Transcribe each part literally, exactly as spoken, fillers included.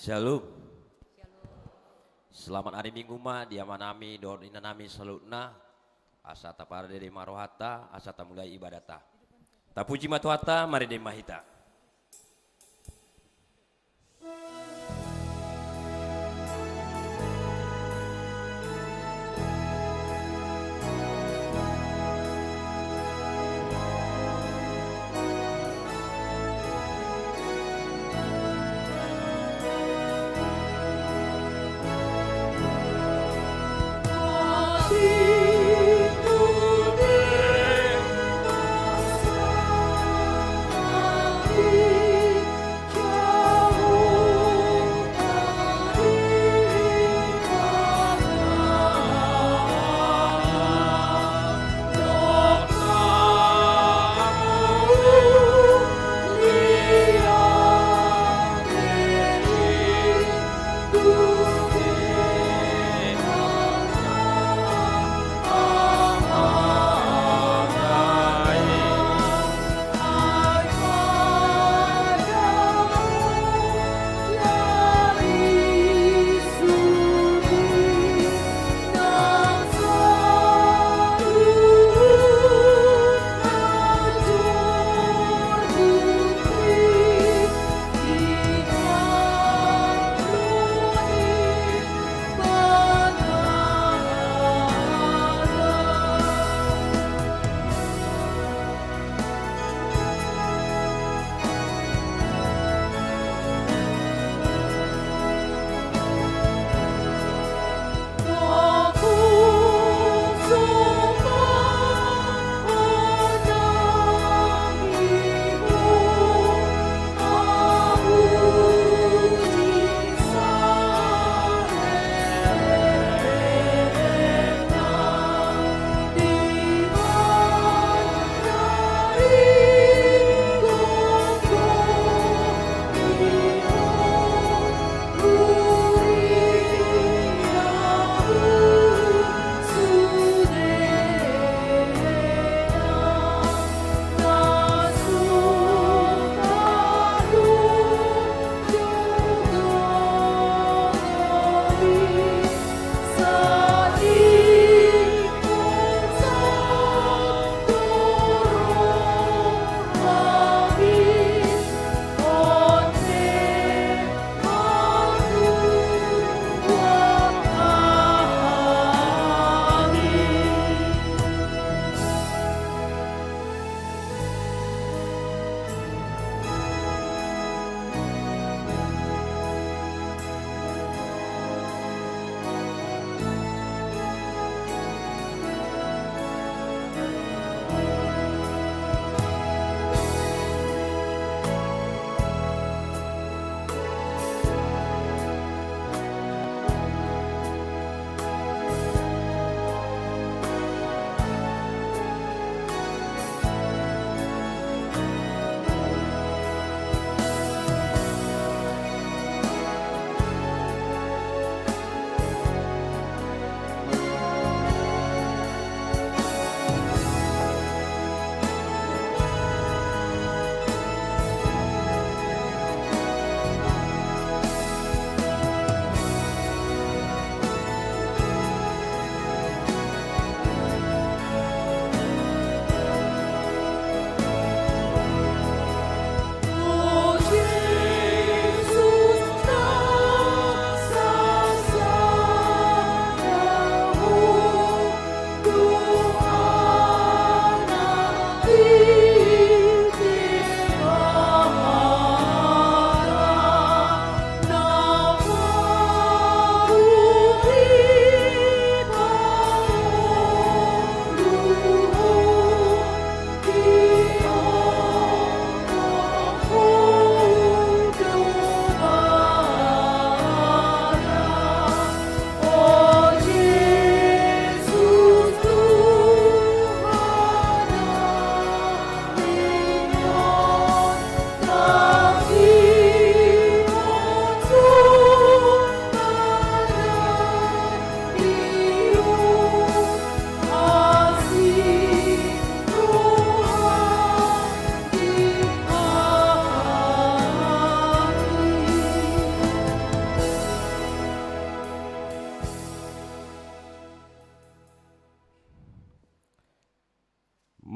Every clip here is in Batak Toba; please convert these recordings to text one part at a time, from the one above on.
Shalom. Selamat hari Minggu ma di amanami dohot inanami saluhutna. Asa taparade ma rohanta, asa tamulai ibadahta. Tapuji ma Tuhanta, marende ma hita.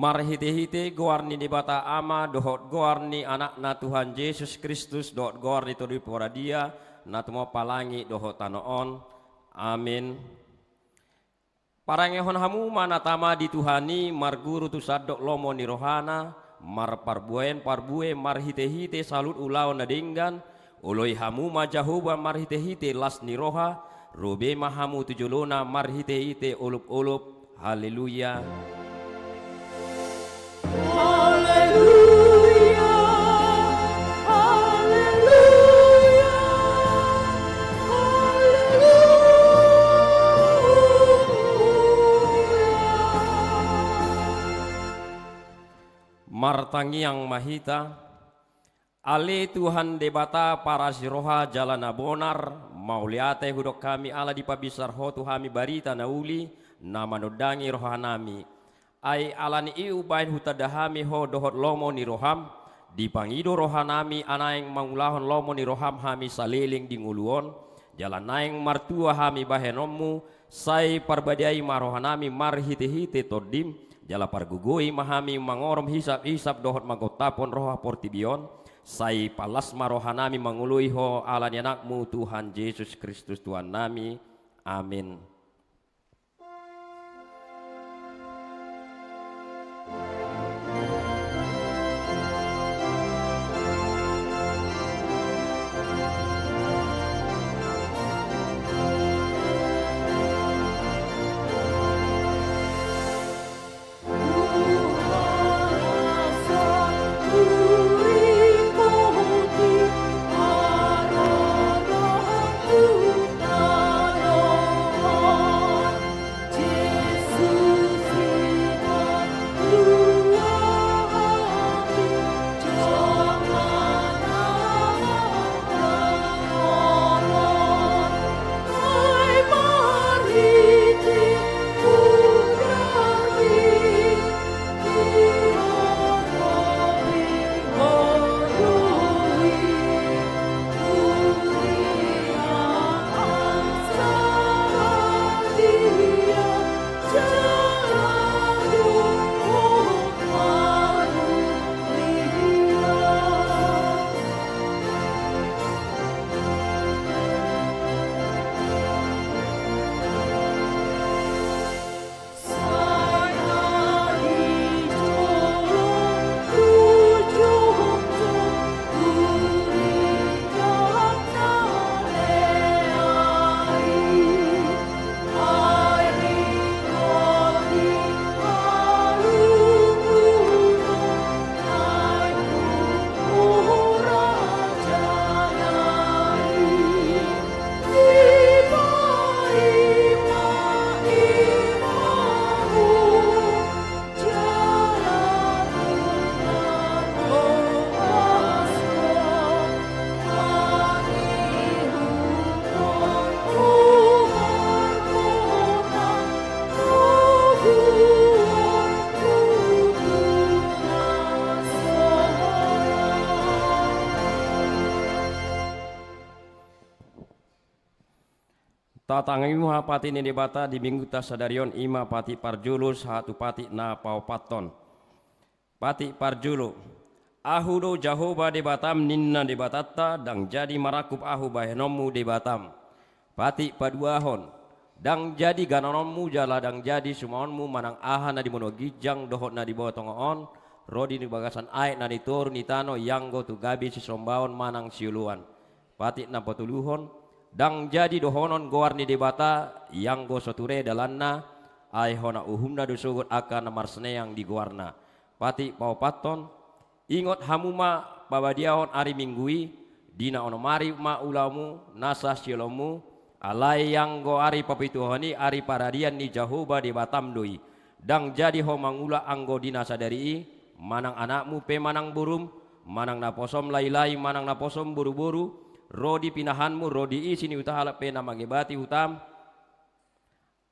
Marhitehite goar ni Debata Ama dohot goar ni Anakna Tuhan Jesus Kristus dohot goar ni Tondi Porbadia, na tumompa langit dohot tano on. Amin. Parangehon hamu ma na tama di Tuhan i, marguru tu sandok lomo ni rohana, marparbue-parbue marhitehite saluhut ulaon na denggan. Oloi hamu ma Jahowa marhitehite las ni roha, ro be ma hamu tu jolona marhitehite olop-olop. Haleluya. Haleluya, haleluya, haleluya. Martangiang ma hita. Ale Tuhan Debata parasi roha jala na bonar, mauliate hudok hami ala dipabinsar Ho tu hami barita na uli, na manondangi rohanami. Ai ala ni i umbahen hutanda hami Ho dohot lomo ni roham, dipangido rohanami naeng mangulahon lomo ni roham hami saleleng di ngolu on, jala naeng martua hami bahenonmu, sai parbadiai ma rohanami marhitehite Tondim, jala pargogoi ma hami mangorom hisap-hisap dohot mangontapkon roha portibi on, sai palas ma rohanami mangoloi Ho ala ni Anakmu Tuhan Jesus Kristus Tuhannami. Amin. Tatangi ma patik ni Debata di Minggunta sadari on, i ma patik parjolo sahat tu patik na paopathon. Patik parjolo. Ahu do Jahowa Debatam, ninna Debatanta, ndang jadi marangkup ahu bahenonmu Debatam. Patik paduahon. Ndang jadi ganononmu jala ndang jadi sumaonmu manang aha na di banua ginjang dohot na di banua tonga on, ro di bagasan aek na di toru ni tano, ianggo tu gabe sisombaon manang sioloan. Patik na patoluhon, ndang jadi dohonon goar ni Debata, ianggo so ture dalanna, ai hona uhumna do sogot angka na marsineang di goarna. Patik paopathon, ingot hamu ma pabadiahon ari Minggu i, di na onom ari ma ulaonmu, nasa sioloanmu, alai anggo ari papituhon i ari paradian ni Jahowa Debatam do i. Ndang jadi ho mangula anggo di na sadari i, manang anakmu pe manang borum, manang naposom lailai manang naposom boruboru, ro di pinahanmu, ro di isi ni huta halak pe na mangebati hutam.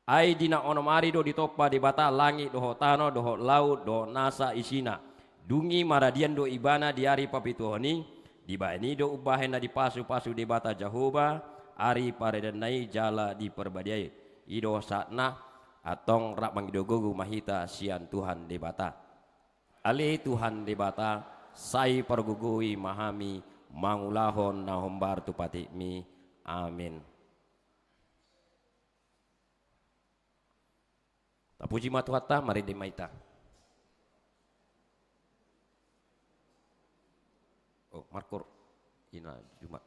Ai di na onom ari do ditompa Debata langit dohot tano dohot laut dohot nasa isina. Dung i maradian do ibana di ari papituhon i, dibahen i do umbahen na dipasupasu Debata Jahowa ari paradianna i jala diparbadiai. I do sahatna. Antong rap mangido gogo ma hita sian Tuhan Debata. Ale Tuhan Debata, sai pargogoi ma hami mangulahon na hombar tu patikmi. Amin. Tapuji ma Tuhanta, marende ma hita. Oh, markor. Ina juma.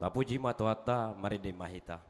Tapuji ma Tuhanta, marende ma hita.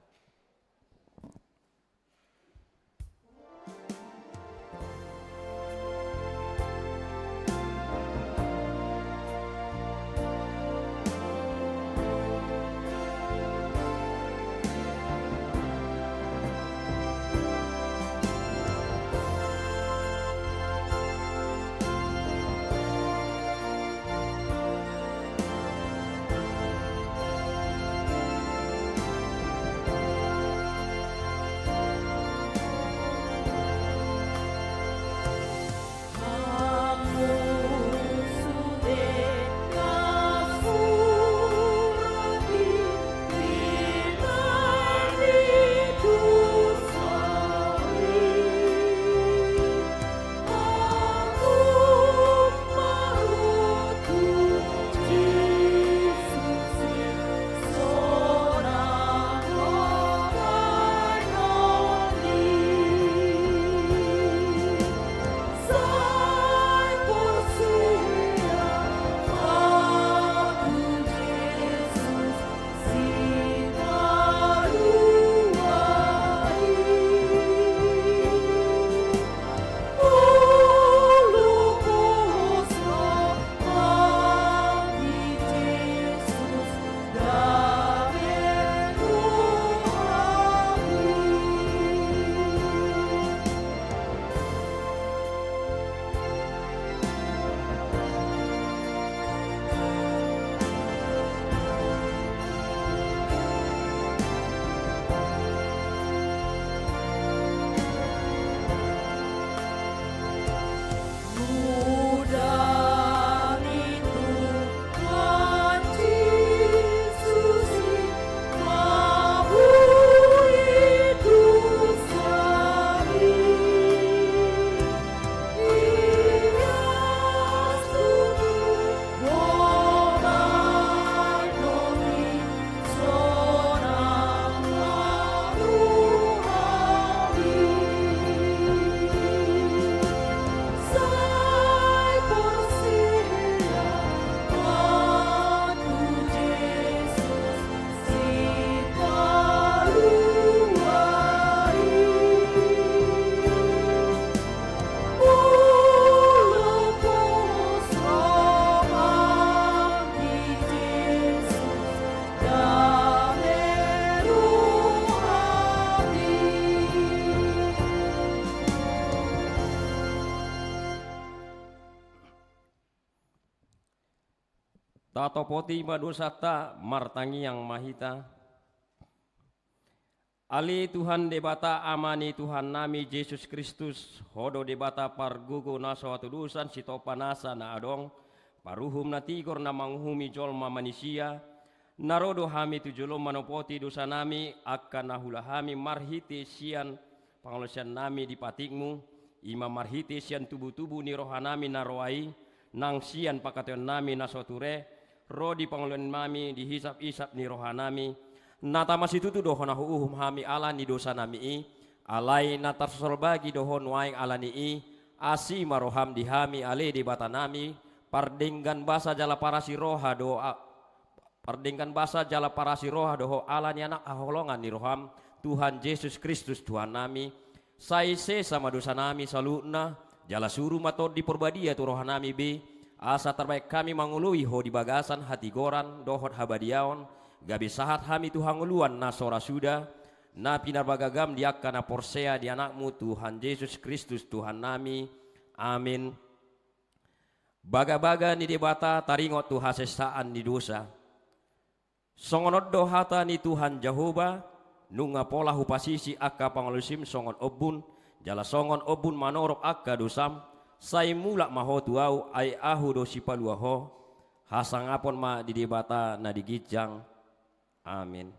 Tatopoti ma dosanta, martangiang ma hita. Ale Tuhan Debata, Ama ni Tuhannami Jesus Kristus, Ho do Debata pargogo na so hatudosan, sitompa nasa na adong, paruhum na tigor na manguhumi jolma manisia. Na ro do hami tu jolom manopoti dosanami, angka na huula hami marhite sian pangalaosiannami di patikmu, i ma marhite sian tubutubu ni rohanami na roa i, nang sian pangkataionami na so ture, ro di pangalaoannami di hisaphisap ni rohanami. Na tama situtu do Ho na huuhum hami ala ni dosanami i, alai na tarsosol bagi do Ho nuaeng ala ni i. Asi ma roham di hami, ale Debatanami, pardenggan basa jala parasi roha do a-, pardenggan basa jala parasi roha do Ho ala ni Anak haholongan ni roham, Tuhan Jesus Kristus Tuhannami. Sai sesa ma dosanami saluhutna, jala suru ma Tondi Porbadia tu rohanami be, asa tarbahen hami mangoloi Ho di bagasan hatigoran dohot habadiaon, gabe sahat hami tu hangoluan na so ra suda, na pinarbagagam di angka na porsea di Anakmu Tuhan Jesus Kristus Tuhannami. Amin. Bagabaga ni Debata taringot tu hasesaan ni dosa. Songon on do hata ni Tuhan Jahowa, nunga pola hupasisi angka pangalaosim songon ombun, jala songon ombun manorop angka dosam, sai mulak ma ho tu Ahu, ai Ahu do sipalua ho. Hasangapon ma di Debata na di ginjang. Amin.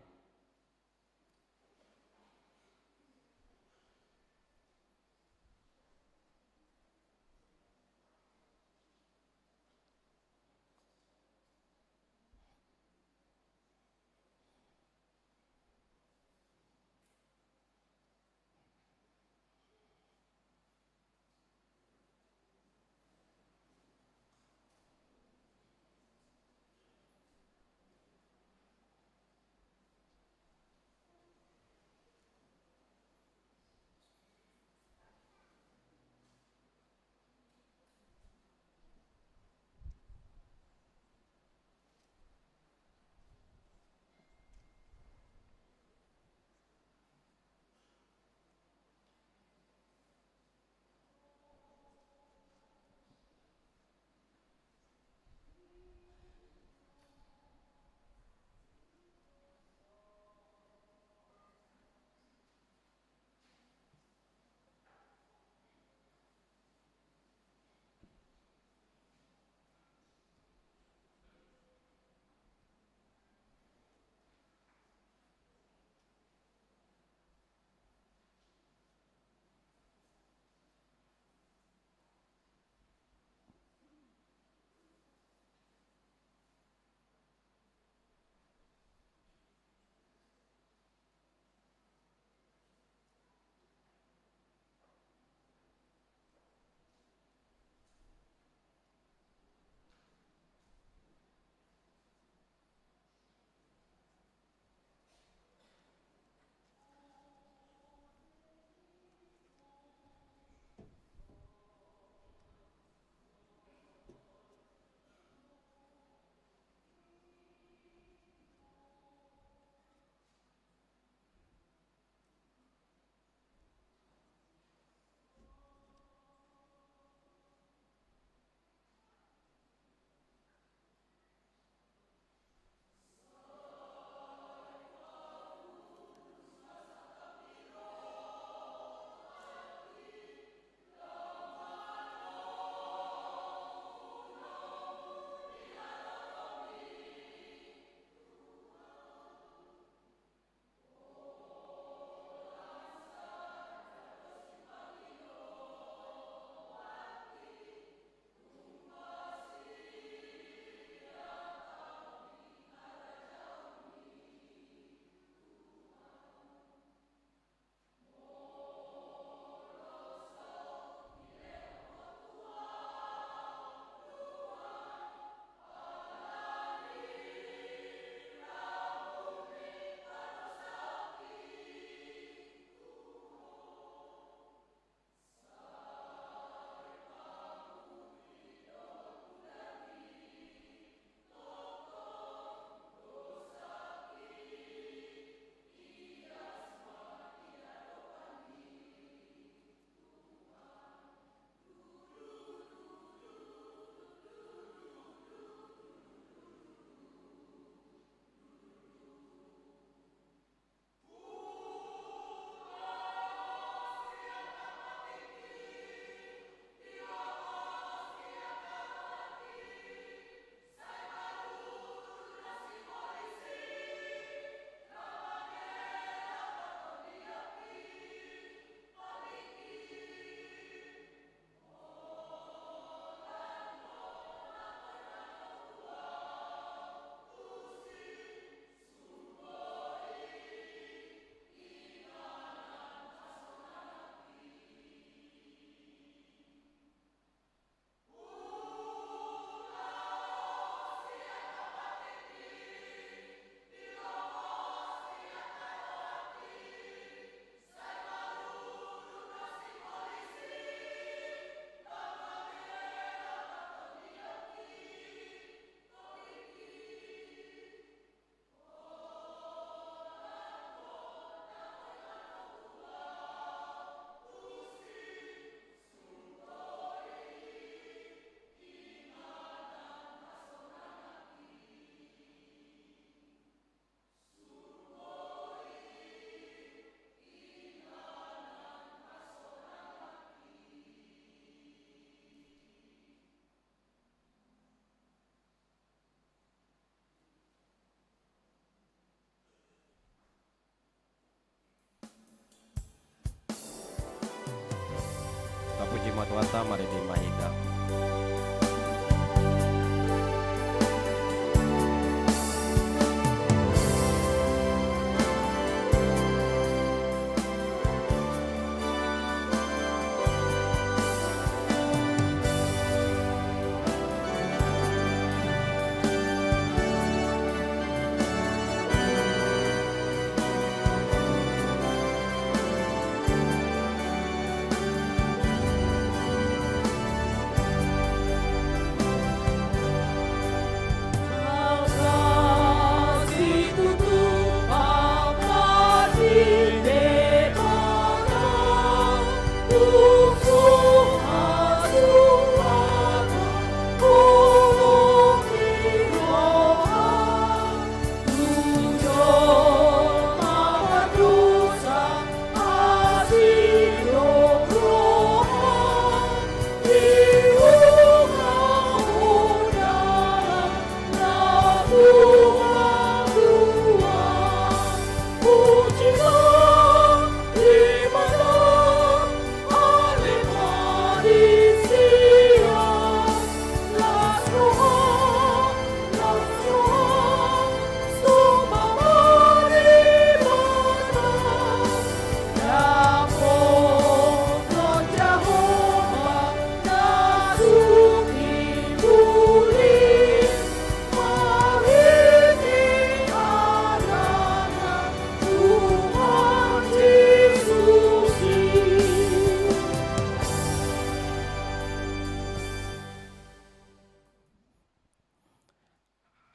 Tuhanta marende ma hita.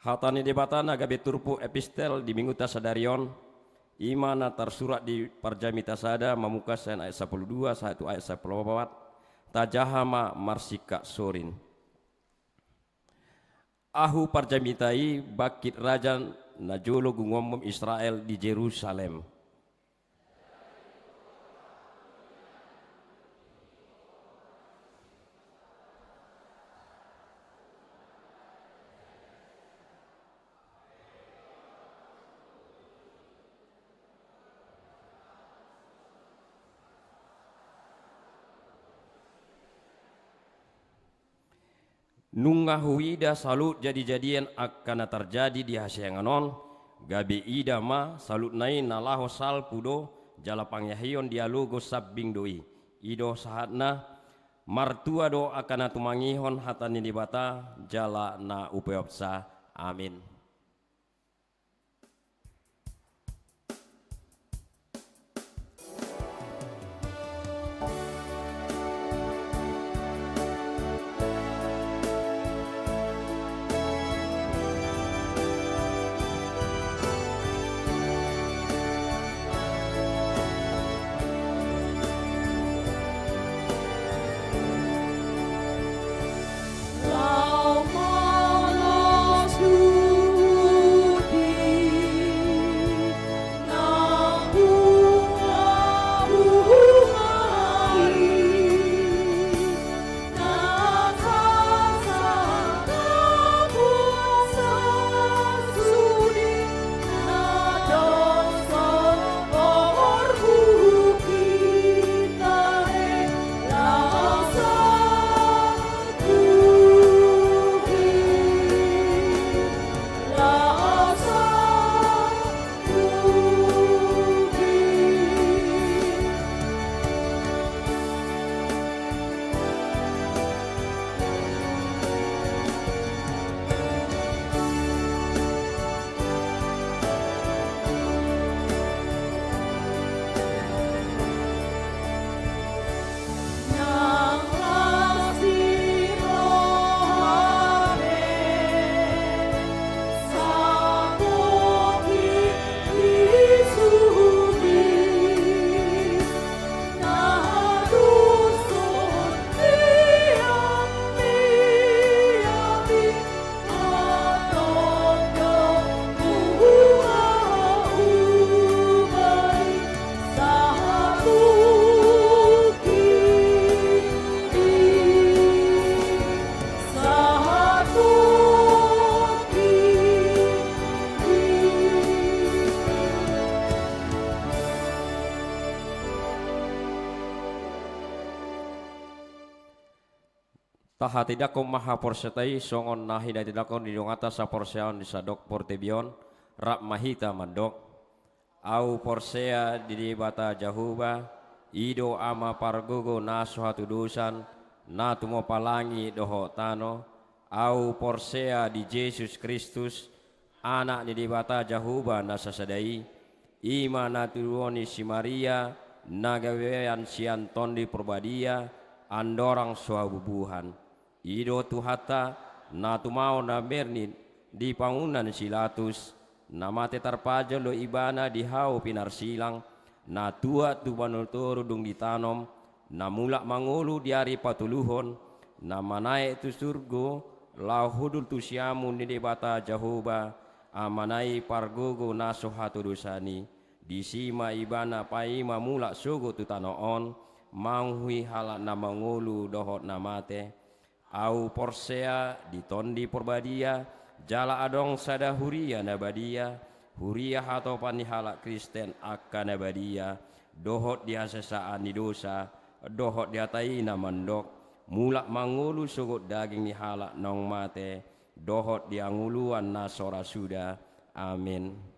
Hata ni Debata na gabe turpuk epistel di Minggunta sadari on, i ma na tarsurat di Parjamita sada, mamungka sian ayat sampulu dua sahat tu ayat sampulu opat. Tajaha ma marsingkat sorin. Ahu parjamita i bangkit raja najolo gumombom Israel di Jerusalem. Nunga huida saluhut jadijadian angka na tarjadi di hasiangan on, gabe ida ma saluhutna i na laho salpu do, jala pangiahion dialogo sambing do i. I do sahatna. Martua do angka na tumangihon hata ni Debata jala na upeopsa. Amin. Tahatindangkon ma haporseaonta i songon na hinatindanghon ni dongan saporseaon di sandok portibi on. Rap ma hita mandok: Ahu porsea di Debata Jahowa, i do Ama pargogo na so hatudosan, na tumompa langit dohot tano. Ahu porsea di Jesus Kristus, Anak ni Debata Jahowa na sasada i, i ma na tubuhon ni si Maria, na gabean sian Tondi Porbadia, andorang so habubuhan. I do Tuhanta, na tumaon na mernit di pangunan si Pilatus, na mate tarpajal do Ibana di hau pinarsilang, na tuat tu banua toru dung ditanom, na mulak mangolu di ari patoluhon, na manaek tu surgo, laho hundul tu siamun ni Debata Jahowa, Amana i pargogo na so hatudosan i. Disi ma Ibana paima mulak sogot tu tano on, manguhumi halak na mangolu dohot na mate. Ahu porsea di Tondi Porbadia, jala adong sada huria na badia, huria hatopan ni halak Kristen angka na badia, dohot di hasesaan ni dosa, dohot di hata i na mandok, mulak mangolu sogot daging ni halak naung mate, dohot di hangoluan na so ra suda. Amen.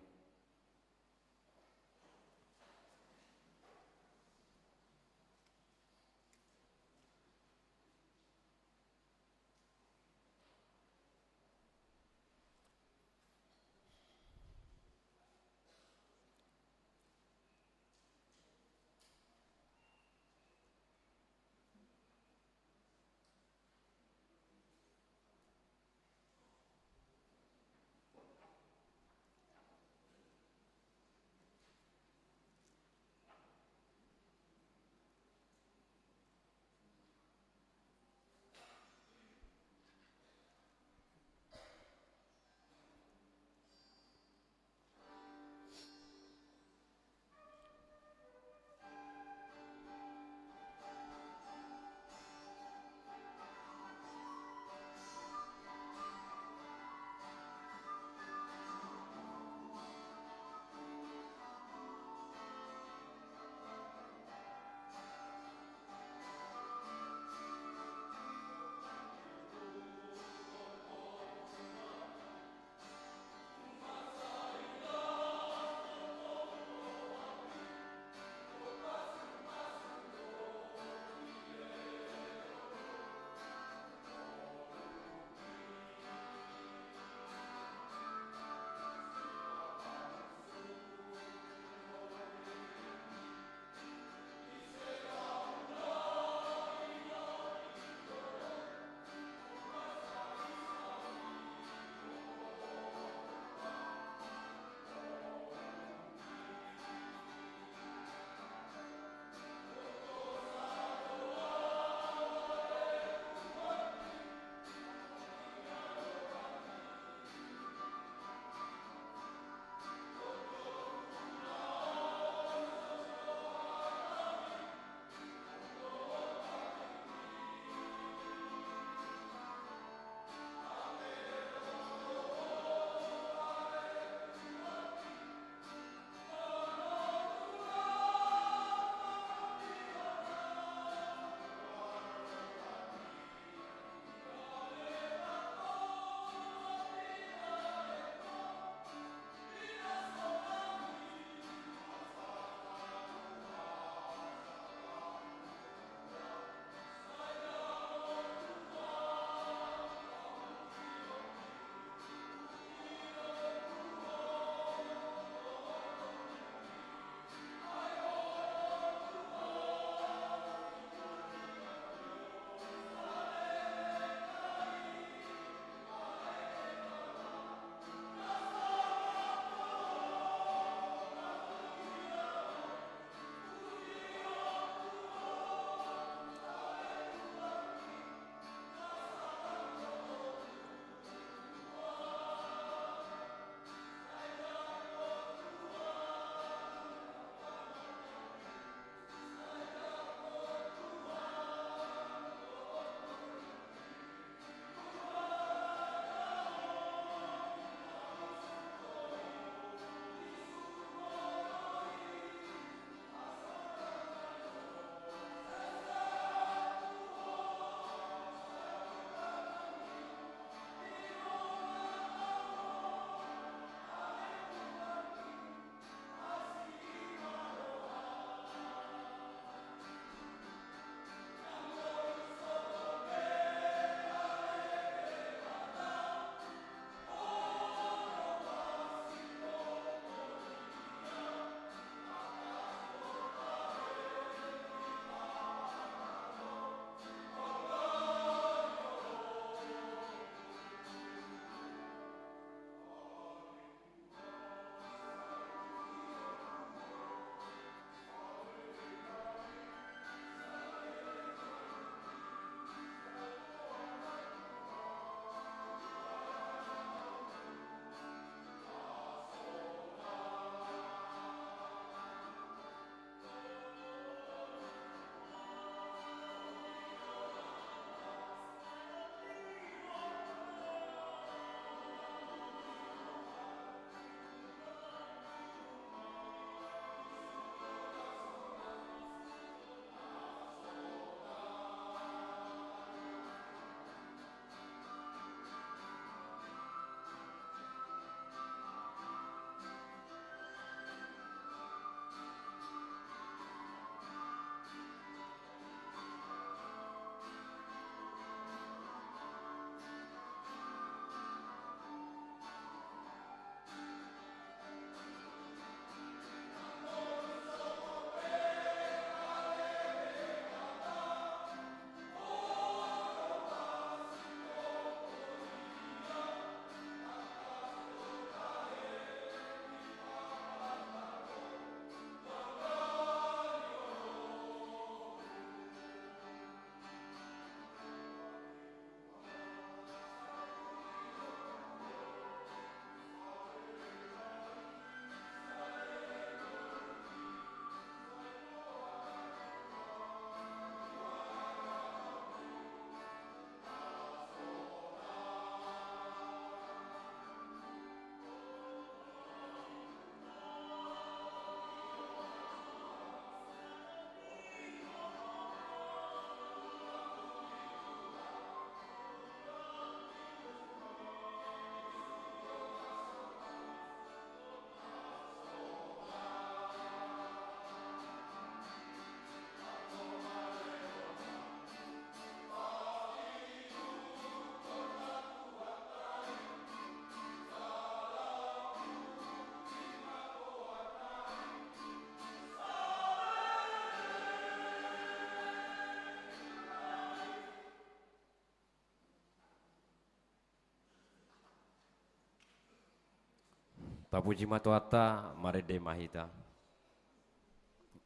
Tapuji ma Tuhanta, marende ma hita.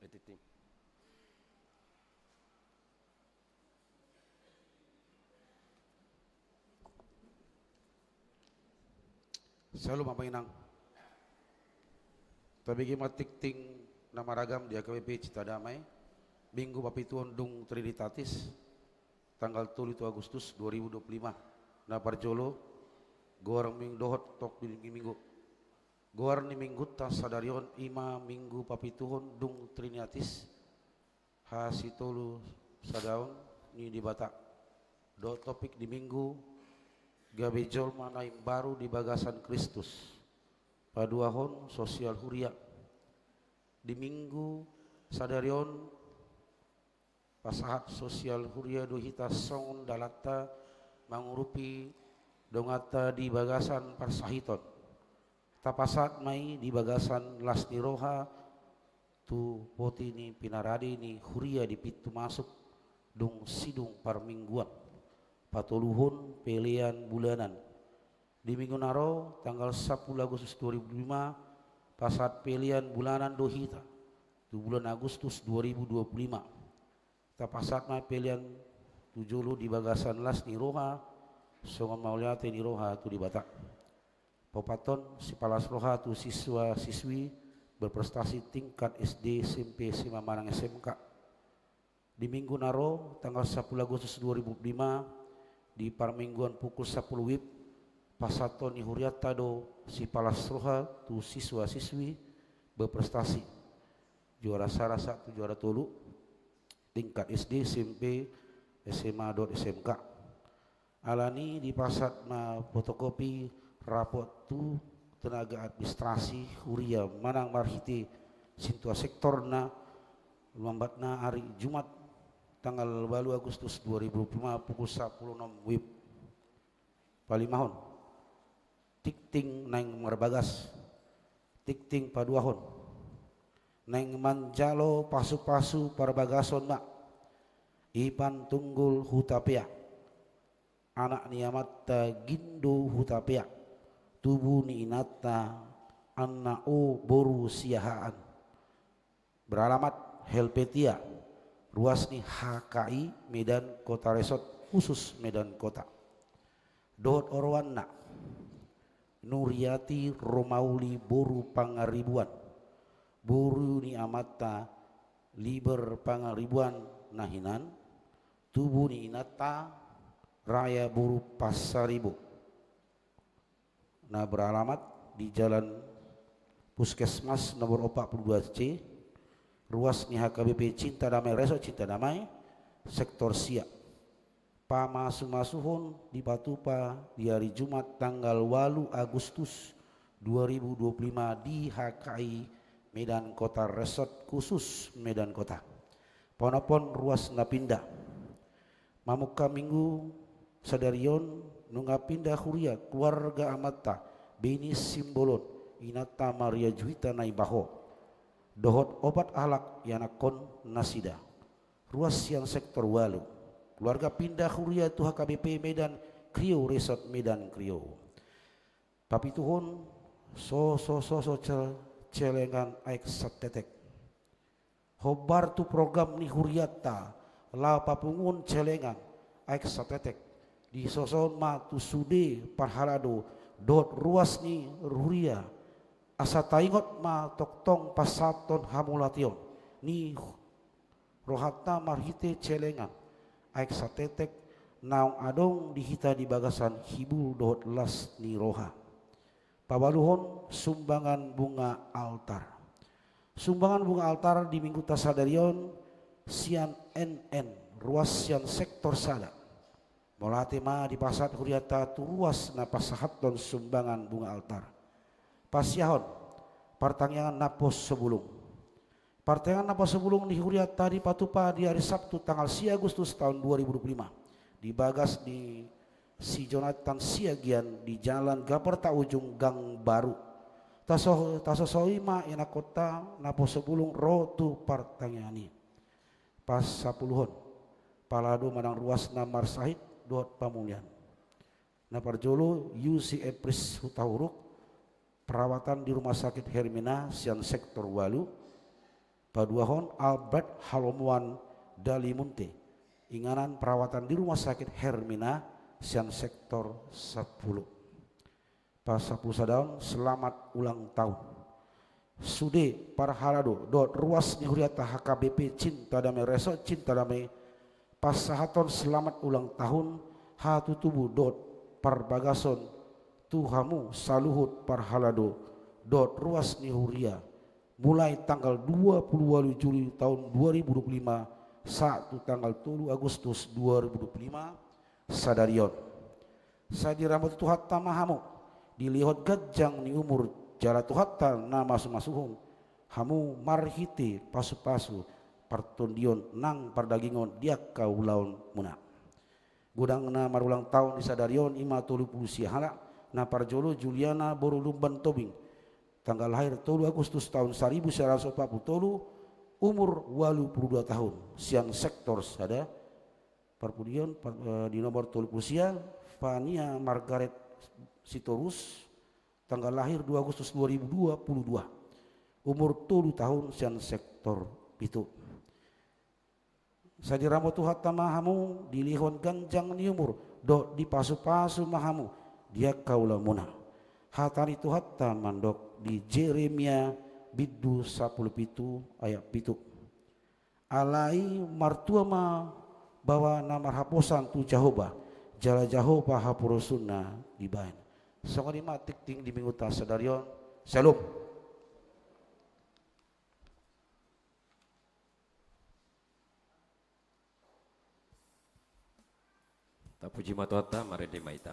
Editing. Shalom, Amang Inang. Tabege ma tingting na maragam di H K B P Cinta Damai, Minggu Papituhon dung Trinitatis, tanggal tolu tu Agustus dua ribu dua puluh lima. Na parjolo, goar Minggu dohot topik ni Minggu. Goar ni Minggunta sadari on i ma Minggu Papituhon dung Trinitatis, hasitolu sadaon ni Debata. Dohot topik ni Minggu, gabe jolma na imbaru di bagasan Kristus. Paduahon, sosial huria. Di Minggu sadari on, pasahat sosial huria do hita songon dalanta mangurupi donganta di bagasan parsahiton. Tapasahat ma i di bagasan las ni roha tu poti ni pinarade ni huria di pintu masuk dung sidung parmingguan. Patoluhon, pelean bulanan. Di Minggu na ro, tanggal sampulu Agustus dua ribu lima, pasahat pelean bulanan do hita tu bulan Agustus dua ribu dua puluh lima. Tapasahat ma pelean tu jolo di bagasan las ni roha, songon mauliate ni roha tu Debata. Paopathon, sipalas roha tu siswa-siswi berprestasi tingkat S D, S M P, S M A manang S M K. Di Minggu na ro, tanggal sampulu Agustus dua ribu lima, di parmingguan pukul sampulu wib, pasahaton ni hurianta do sipalas roha tu siswa-siswi berprestasi. Juara sada sahat tu juara tolu, tingkat S D, S M P, S M A dohot S M K. Alani dipasahat ma fotokopi rapot tu tenaga administrasi huria manang marhite sintua sektor na lambatna ari Jumat tanggal ualu Agustus dua ribu dua puluh lima pukul sampulu onom wib. Palimahon, tingting naeng marbagas. Tingting paduahon, naeng manjalo pasu-pasu parbagason ma. Ipan Tunggul Hutapea, anak ni amanta Gindo Hutapea, tubu ni inanta Anna O boru Siahaan. Beralamat Helvetia, ruas ni H K I Medan Kota Resort Khusus Medan Kota. Dohot oroanna, Nuriati Romauli boru Pangaribuan, boru ni amanta Liber Pangaribuan na hinan, tubu ni inanta Raya boru Pasaribu. Na beralamat di Jalan Puskesmas nomor opat puluh dua C, ruas ni H K B P Cinta Damai, Resort Cinta Damai, sektor sia. Pamasu-masuhon dipatupa di ari Jumat tanggal ualu Agustus dua ribu dua puluh lima di H K I Medan Kota Resort Khusus Medan Kota. Paonomhon, ruas na pinda. Mamungka Minggu sadari on nunga pinda huria keluarga amanta Beni Simbolon, inanta Maria Juwita Naibaho, dohot opat halak ianakhon nasida. Ruas sian sektor ualu. Keluarga pinda huria tu H K B P Medan Krio, Resort Medan Krio. Papituhon, soso-soso ce-, celengan aek satetek. Hombar tu program ni hurianta laho papunguhon celengan aek satetek, disosohon ma tu sude parhalado dohot ruas ni huria, asa taingot ma tongtong pasahathon hamauliateon ni rohanta marhite celengan aek satetek naung adong di hita di bagasan hibul dohot las ni roha. Paualuhon, sumbangan bunga altar. Sumbangan bunga altar di Minggunta sadari on sian N N, ruas sian sektor sada. Mauliate ma dipasahat hurianta tu ruas na pasahathon sumbangan bunga altar. Pasiahon, partangiangan nampuna sobulung. Partangiangan nampuna sobulung ni hurianta dipatupa di ari Sabtu tanggal sia Agustus taon dua ribu dua puluh lima, di bagas ni si Jonathan Siagian di Jalan Gabarta Ujung, Gang Baru. Taso-, tasosoi ma ianakhonta nampuna sobulung ro tu partangiangan i. Pasampuluhon, parhalado manang ruas na marsahit dohot pamulian. Na parjolo, Yusi Epris Hutahuruk, perawatan di Rumah Sakit Hermina sian sektor ualu. Paduahon Albert Halomoan Dalimunte, inganan perawatan di Rumah Sakit Hermina sian sektor sampulu. Pasampulu sadaon, selamat ulang tahun. Sude parhalado dohot ruas ni hurianta H K B P Cinta Damai Resort Cinta Damai, pasahathon selamat ulang tahun, hatutubu dohot parbagason tu hamu saluhut parhalado dohot ruas ni huria, mulai tanggal dua puluh ualu Juli tahun dua ribu dua puluh lima sahat tu tanggal tolu Agustus dua ribu dua puluh lima, sadari on. Sai diramoti Tuhanta ma hamu, dilehon ganjang ni umur, jala Tuhanta na masu-masuhon hamu marhite pasu-pasu partondion nang pardagingon di angka ulaonmuna. Godang na marulang tahun di sadari on i ma tolu pulu sia halak. Na parjolo Juliana boru Lumban Tobing, tanggal lahir tolu Agustus tahun saribu sia ratus opat pulu tolu, umur ualu pulu dua tahun, sian sektor sada. Parpudi on, par-, eh, di nomor tolu pulu sia, Fania Margaret Sitorus, tanggal lahir dua Agustus dua ribu dua puluh dua, umur tolu tahun, sian sektor pitu. Sai diramoti Tuhanta ma hamu, dilehon ganjang ni umur dohot dipasu-pasu ma hamu di angka ulaonmuna. Hata ni Tuhanta mandok di Jeremia bindu sampulu pitu ayat pitu: Alai martua ma baoa na marhaposan tu Jahowa, jala Jahowa haporusonna dibahen. Songon i ma tingting di mingguta sadari on. Syalom. Tapuji ma Tuhanta, marende ma hita.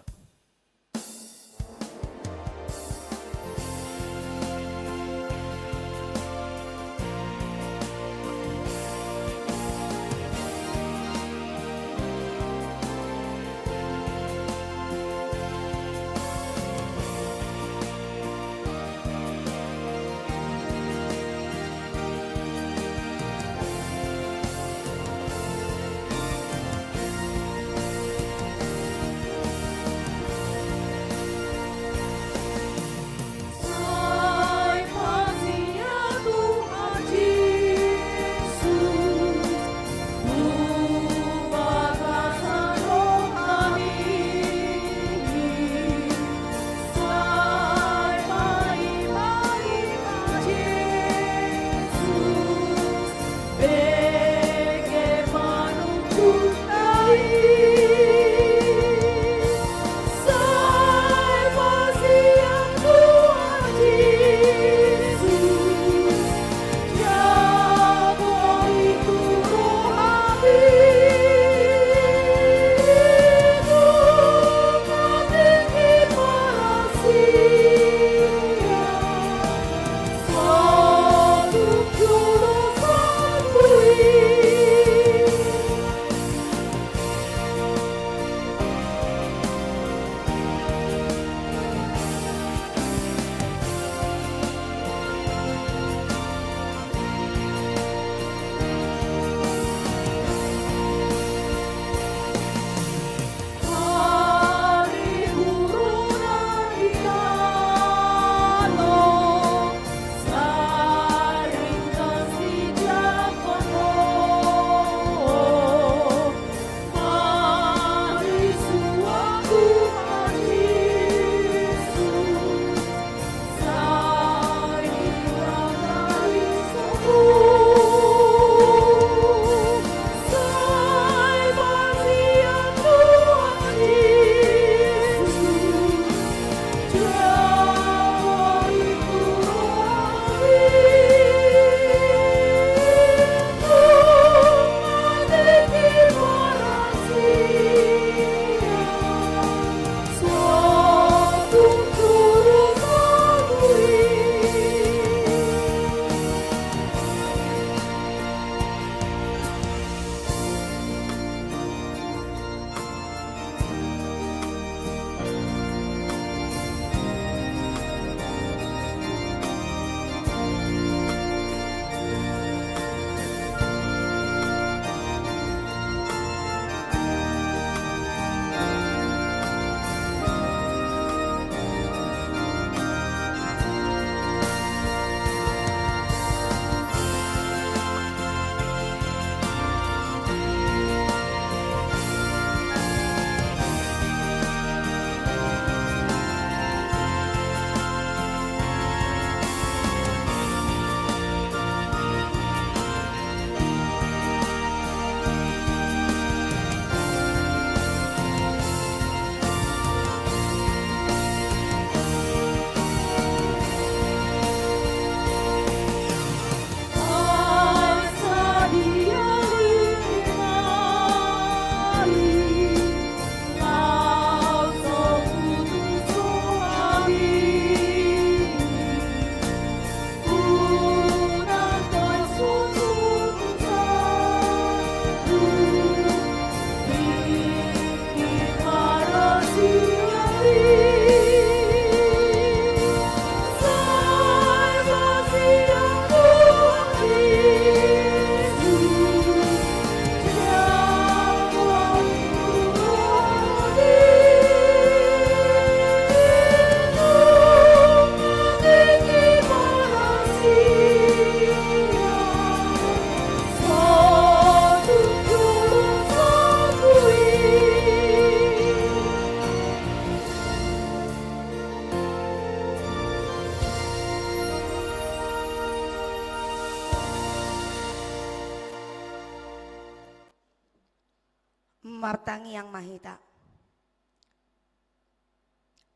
Martangiang ma hita.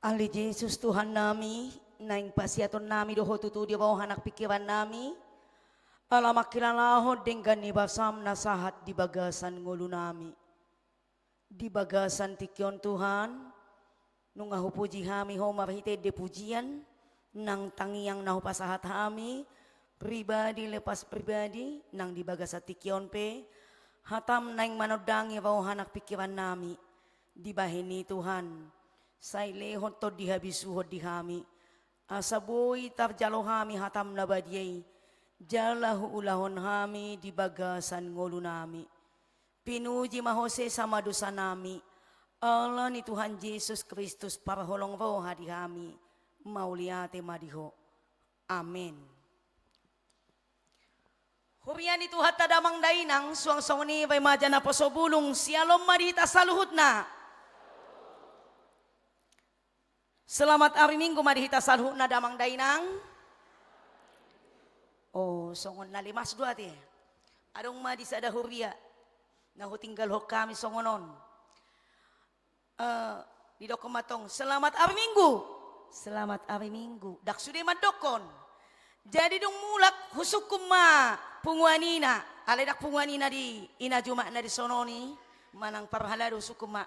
Ale Jesus Tuhannami, naeng pasiatonnami do Ho tutu di roha nang pingkirannami, ala mangkilalahon denggan ni basam na sahat di bagasan ngolunami. Di bagasan tingki on Tuhan, nunga hupuji hami Ho marhite ende pujian, nang tangiang na hupasahat hami, pribadi lepas pribadi, nang di bagasan tingki on pe, hatam naeng manondangi roha nang pingkirannami. Dibahen i Tuhan, sai lehon tondi habisuhon di hami, asa boi tarjalo hami hatam na badia i, jala huulahon hami di bagasan ngolunami. Pinuji ma Ho sesa ma dosanami, ala ni Tuhan Jesus Kristus parholong roha di hami. Mauliate ma di Ho. Amen. Huria ni Tuhanta damang dainang, suang songon i remaja naposo bulung, syalom ma di hita saluhutna. Selamat ari Minggu ma di hita saluhutna damang dainang. Oh, songon na lemas do ate. Adong ma di sada huria na hutinggalhon hami songon on. Eh, didokkon ma tong, "Selamat ari Minggu." "Selamat ari Minggu." Ndang sude mandokkon. Jadi dung mulak husungkun ma punguan ina, alai ndang punguan ina di ina jumak na di sonon i, manang parhalado husungkun ma.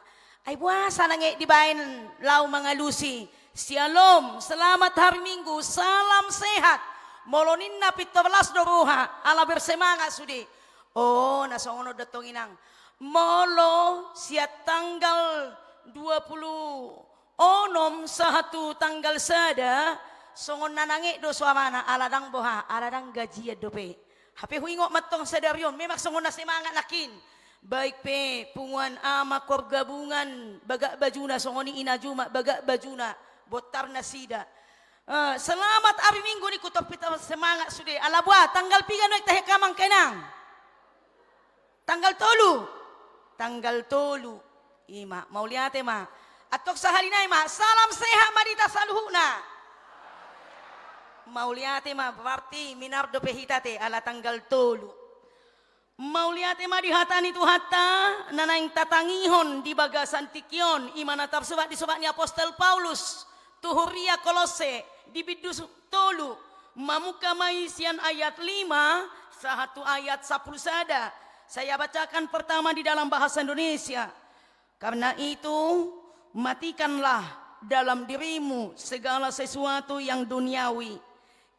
Ai boasa nang e dibaen laho mangalusi, "Syalom, selamat hari Minggu, salam sehat." Molo ninna pintor las do roha, ala bersemangat sude. Oh, na songon on do tong inang. Molo sian tanggal dua puluh onom sahat tu tanggal sada, songon na nangek do suarana, ala ndang boha, ala ndang gajian dope. Hape huingot ma tong sadari on, memang songon na semangat nangkin. Baik pe punguan amak, koor gabungan, bagak bajuna, songon i ina jumak, bagak bajuna, bontar nasida. Eh, selamat ari Minggu ningku, tor pintor semangat sude. Ala boha, tanggal piga nuaeng tahe hamu angka inang? Tanggal tolu. Tanggal tolu. I ma, mauliate ma. Antong sahali nai ma, salam sehat ma di hita saluhutna. Mauliate ma, berarti minar dope hita ate, ala tanggal tolu. Mauliate ma di hata ni Tuhanta, na naeng tatangihon di bagasan tingki on, i ma na tarsurat di surat ni apostel Paulus tu huria Kolosse, di bindu su-, tolu, mamungka ma i sian ayat lima sahat tu ayat sampulu sada. Saya bacakan pertama di dalam bahasa Indonesia. Karena itu, matikanlah dalam dirimu segala sesuatu yang duniawi,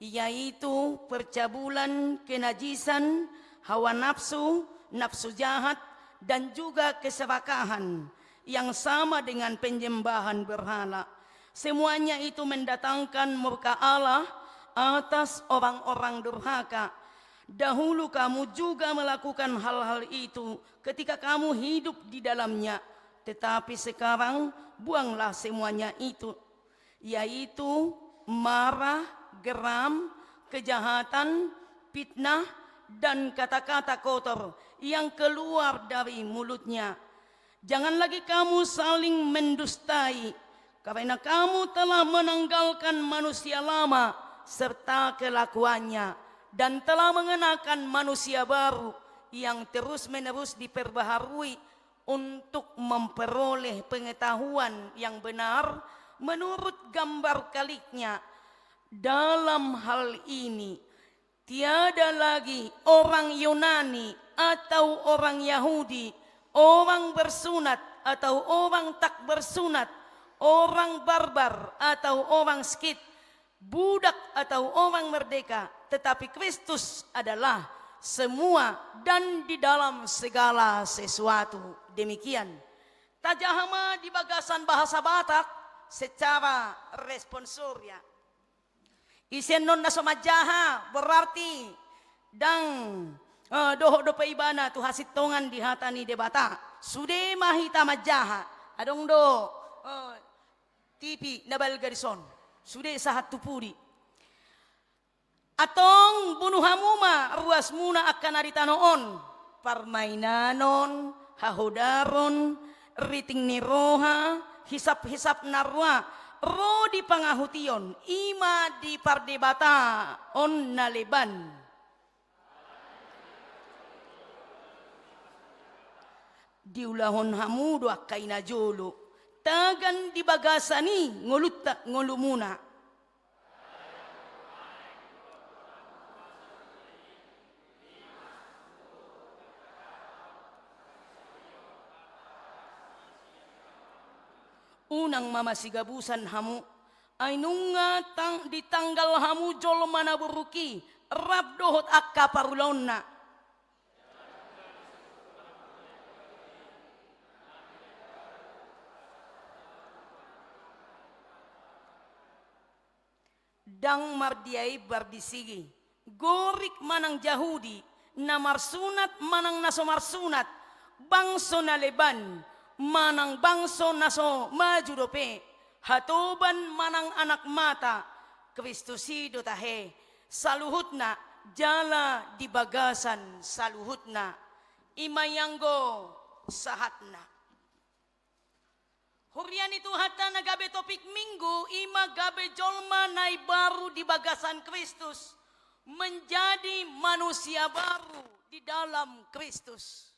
yaitu percabulan, kenajisan, hawa nafsu, nafsu jahat, dan juga keserakahan yang sama dengan penyembahan berhala. Semuanya itu mendatangkan murka Allah atas orang-orang durhaka. Dahulu kamu juga melakukan hal-hal itu ketika kamu hidup di dalamnya. Tetapi sekarang buanglah semuanya itu, yaitu marah, geram, kejahatan, fitnah, dan kata-kata kotor yang keluar dari mulutnya. Jangan lagi kamu saling mendustai, karena kamu telah menanggalkan manusia lama serta kelakuannya, dan telah mengenakan manusia baru yang terus-menerus diperbaharui untuk memperoleh pengetahuan yang benar menurut gambar kaliknya. Dalam hal ini, tiada lagi orang Yunani atau orang Yahudi, orang bersunat atau orang tak bersunat, orang barbar atau orang Skit, budak atau orang merdeka, tetapi Kristus adalah semua dan di dalam segala sesuatu. Demikian. Tajaha ma di bagasan bahasa Batak secara responsoria. Ise annon na so manjaha, berarti ndang, eh, dohot dope ibana tu hasintongan di hata ni Debata. Sude ma hita manjaha. Adong do, eh, T V na balga dison. Sude sahat tu pudi. Antong bunu hamu ma ruasmuna angka na di tano on, parmainanon, hahodaron, riting ni roha, hisap-hisap na roa, ro di pangahution, i ma di pardebataon na leban. Diulahon hamu do angka i na jolo, tagan di bagasan i ngolunta, ngolumuna. Unang ma masigabusan hamu, ai nunga tang-, ditanggal hamu jolma na buruk i, rap dohot angka parulaonna. Ndang mardia imbar di sigi, Gorik manang Jahudi, na marsunat manang na so marsunat, bangso na leban manang bangso na so maju dope, hatoban manang anak mata, Kristus i do tahe saluhutna jala di bagasan saluhutna. I ma i anggo sahatna. Huria ni Tuhanta na gabe topik Minggu, i ma gabe jolma na imbaru di bagasan Kristus, menjadi manusia baru di dalam Kristus.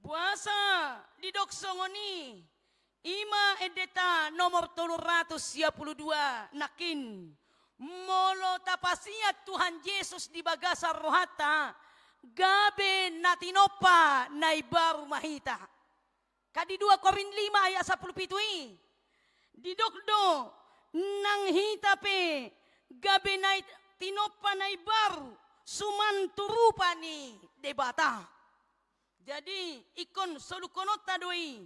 Boasa didok songon i, i ma endenta nomor tolu ratus sia pulu dua nangkin. Molo tapasiat Tuhan Jesus di bagasan rohanta, gabe na tinompa na imbaru ma hita. Kan di dua Korint lima ayat sampulu pitu i, didok do, nang hita pe gabe na i-, tinompa na imbaru, suman tu rupa ni Debata. Jadi, ingkon solukhononta do i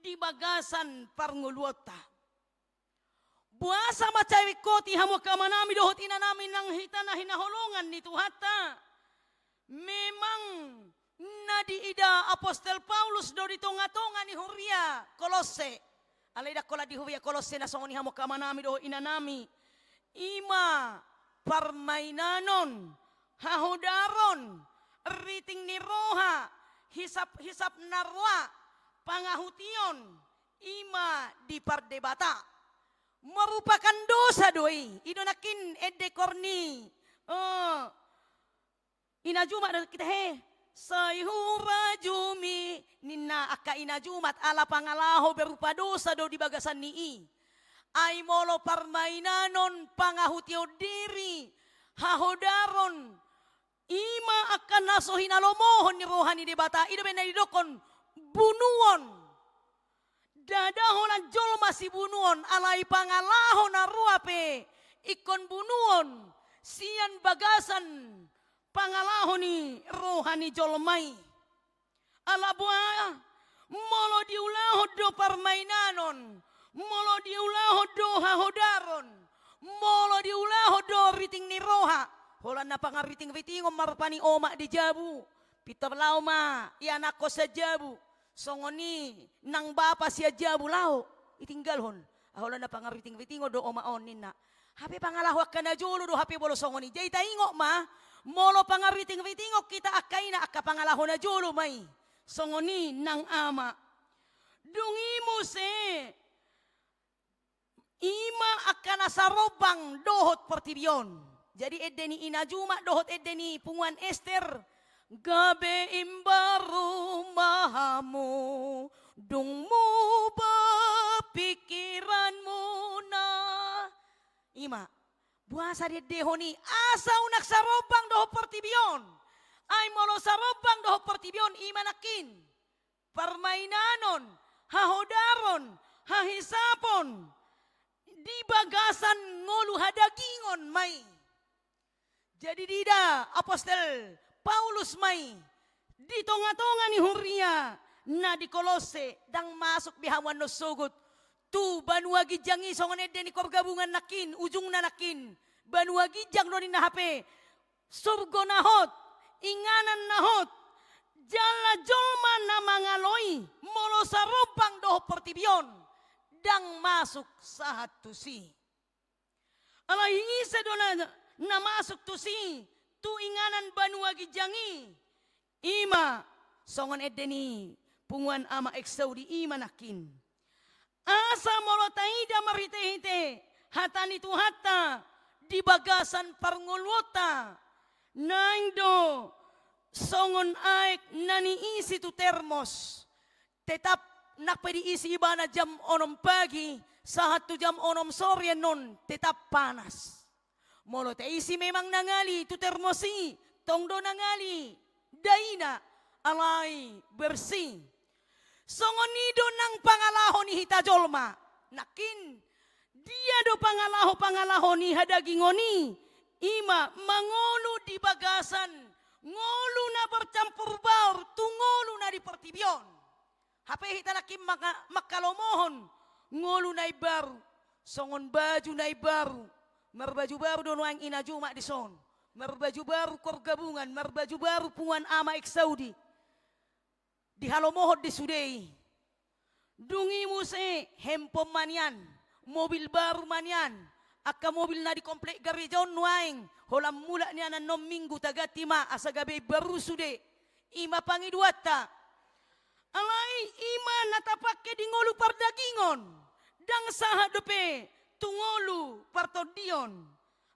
di bagasan parngoluonta. Boasa mansai ringkot i hamu angka amanami dohot inanami nang hita na hinaholongan ni Tuhanta? Memang na diida apostel Paulus do di tongatonga ni huria Kolosse. Alai ndang holan di huria Kolosse na songon i hamu angka amanami dohot inanami. I ma parmainanon, hahodaron, riting ni roha, hisap-hisap na roa, pangahution, i ma dipardebata. Merupakan dosa do i. I do nangkin ende Korni, eh, Ina Jumat do hita he. Sai hurajumi ninna angka Ina Jumat ala pangalaho berupa dosa do di bagasan ni i. Ai molo parmainanon, pangahution diri, hahodaron, i ma angka na so hinalomohon ni roha ni Debata, i do umbahen na didokkon bunuon. Ndada holan jolma sibunuon, alai pangalaho na roa pe ingkon bunuon sian bagasan pangalaho ni roha ni jolma i. Ala boha, molo diulahon do parmainanon, molo diulahon do hahodaron, molo diulahon do riting ni roha, holan na pangarritingritingon ma rupani omak di jabu, pintor laho ma ianakhon sian jabu, songon i nang bapa sian jabu laho, itinggalhon. Holan na pangarritingritingon do omak on ninna. Hape pangalaho angka na jolo do hape molo songon i. Jadi taingot ma, molo pangarritingritingon hita angka ina, angka pangalaho na jolo ma i. Songon i nang ama. Dung i muse, i ma angka na sarombang dohot portibi on. Jadi ende ni Ina Jumat dohot ende ni punguan Ester, gabe imbaru ma hamu, dung muba pingkiranmuna. I ma, boasa diendehon i, asa unang sarombang dohot portibi on. Ai molo sarombang dohot portibi on, i ma nangkin parmainanon, hahodaron, hahisapon, di bagasan ngolu hadagingon ma i. Jadi diida apostel Paulus ma i di tongatonga ni huria na di Kolosse, ndang masuk be hamu annon sogot tu banua ginjang i songon ende ni pargabungan nangkin, ujungna nangkin banua ginjang do ninna hape, surgo na hot, inganan na hot, jala jolma na mangalo i, molo sarombang dohot portibi on, ndang masuk sahat tusi. Alai ise do na, na masuk tusi, tu inganan banua ginjang i? I ma songon ende ni punguan ama Eksaudi, i ma nangkin. Asa molo taida marhitehite hata ni Tuhanta di bagasan parngoluonta, naeng do songon aek na niisi tu termos, tetap nang pe diisi ibana jam onom pagi, sahat tu jam onom sore annon tetap panas. Molo taisi memang nangali tu termos i, tong do nangali daina, alai bersih. Songon i do nang pangalaho ni hita jolma. Nangkin, dia do pangalaho-pangalaho ni hadagingon i? Ima mangolu di bagasan ngolu na bercampur baur tu ngolu na di portibi on. Hape hita nangkin maka-, mangkalomohon ngolu na imbaru, songon baju na imbaru. Marbaju baru do nuaeng ina jumak dison. Marbaju baru koor gabungan, marbaju baru punguan ama X Saudi. Dihalomohon di sude i. Dung i muse handphone ma nian, mobil baru ma nian. Angka mobil na di komplek gareja on nuaeng, holan mulak nian annon Minggu taganti ma asa gabe imbaru sude. Ima pangidoanta. Alai ima na tapangke di ngolu pardagingon, ndang sahat dope tu ngolu partondion.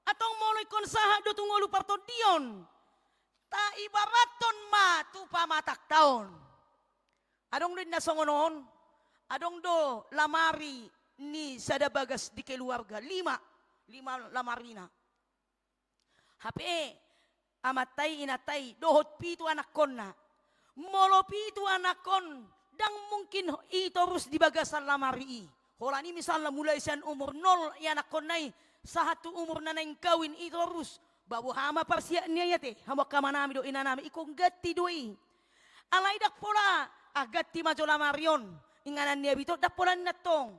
Antong molo ingkon sahat do tu ngolu partondion, taibarathon ma tu pamatangta on. Adong do inna songon on, adong do lamari ni sada bagas di keluarga, lima, lima lamarina. Hape amanta i, inanta i, dohot pitu anakkonna. Molo pitu anakkon, ndang mungkin i torus di bagasan lamari i. Holan i misalna mulai sian umur nol i anakkonna i, sahat tu umur na naeng kawin i torus. Ba boha ma parsiat ni i ate, hamu angka amanami dohot inanami, ingkon ganti do i. Alai ndang pola, ah, ganti ma jo lamari on. Inganan ni abit on, ndang pola ninna tong.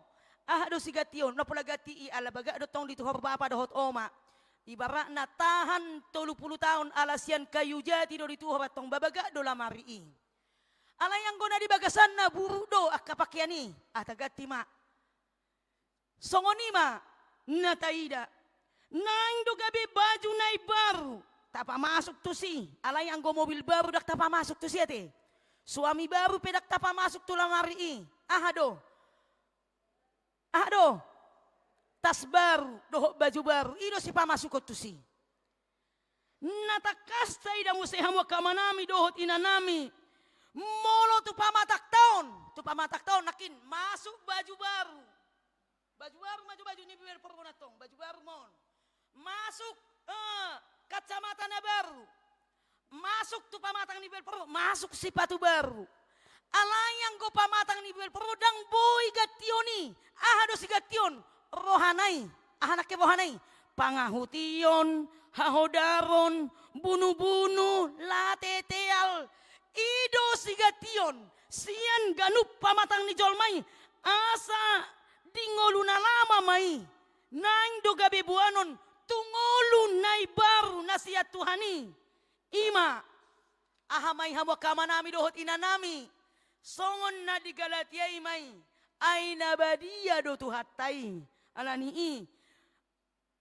Aha do siganti on, ndang pola ganti i, ala bagak do tong dituhor bapa dohot oma. Ibaratna tahan tolu pulu taon ala sian kayu jati do dituhor, antong ba bagak do lamari i. Alai anggo na di bagasanna buruk do angka pakean i, ah, taganti ma. Songon i ma na taida. Naeng do gabe baju na imbaru, tapamasuk tusi. Alai anggo mobil baru ndang tapamasuk tusi ate. Suami baru pe ndang tapamasuk tu lamari i. Aha do? Aha do? Tas baru dohot baju baru, i do sipamasukhon tusi. Na tangkas taida muse hamu angka amanami dohot inanami. Molo tu pamatangta on, tu pamatangta on nangkin masuk baju baru. Baju baru ma jo baju ni bibelvrouw on antong, baju baru ma on. Masuk, eh, kacamata na baru. Masuk tu pamatang ni bibelvrouw, masuk sipatu baru. Alai anggo pamatang ni bibelvrouw ndang boi gantion i. Aha do sigantion? Rohana i. Aha nangkin rohana i? Pangahution, hahodaron, bunubunu, lateteal. I do sigantion sian ganup pamatang ni jolma i, asa di ngolu na lama ma i naeng do gabe boanon tu ngolu na imbaru na sian Tuhan i. I ma, aha ma i hamu angka amanami dohot inanami, songon na di Galatia i ma i, ai na badia do Tuhanta i. Ala ni i,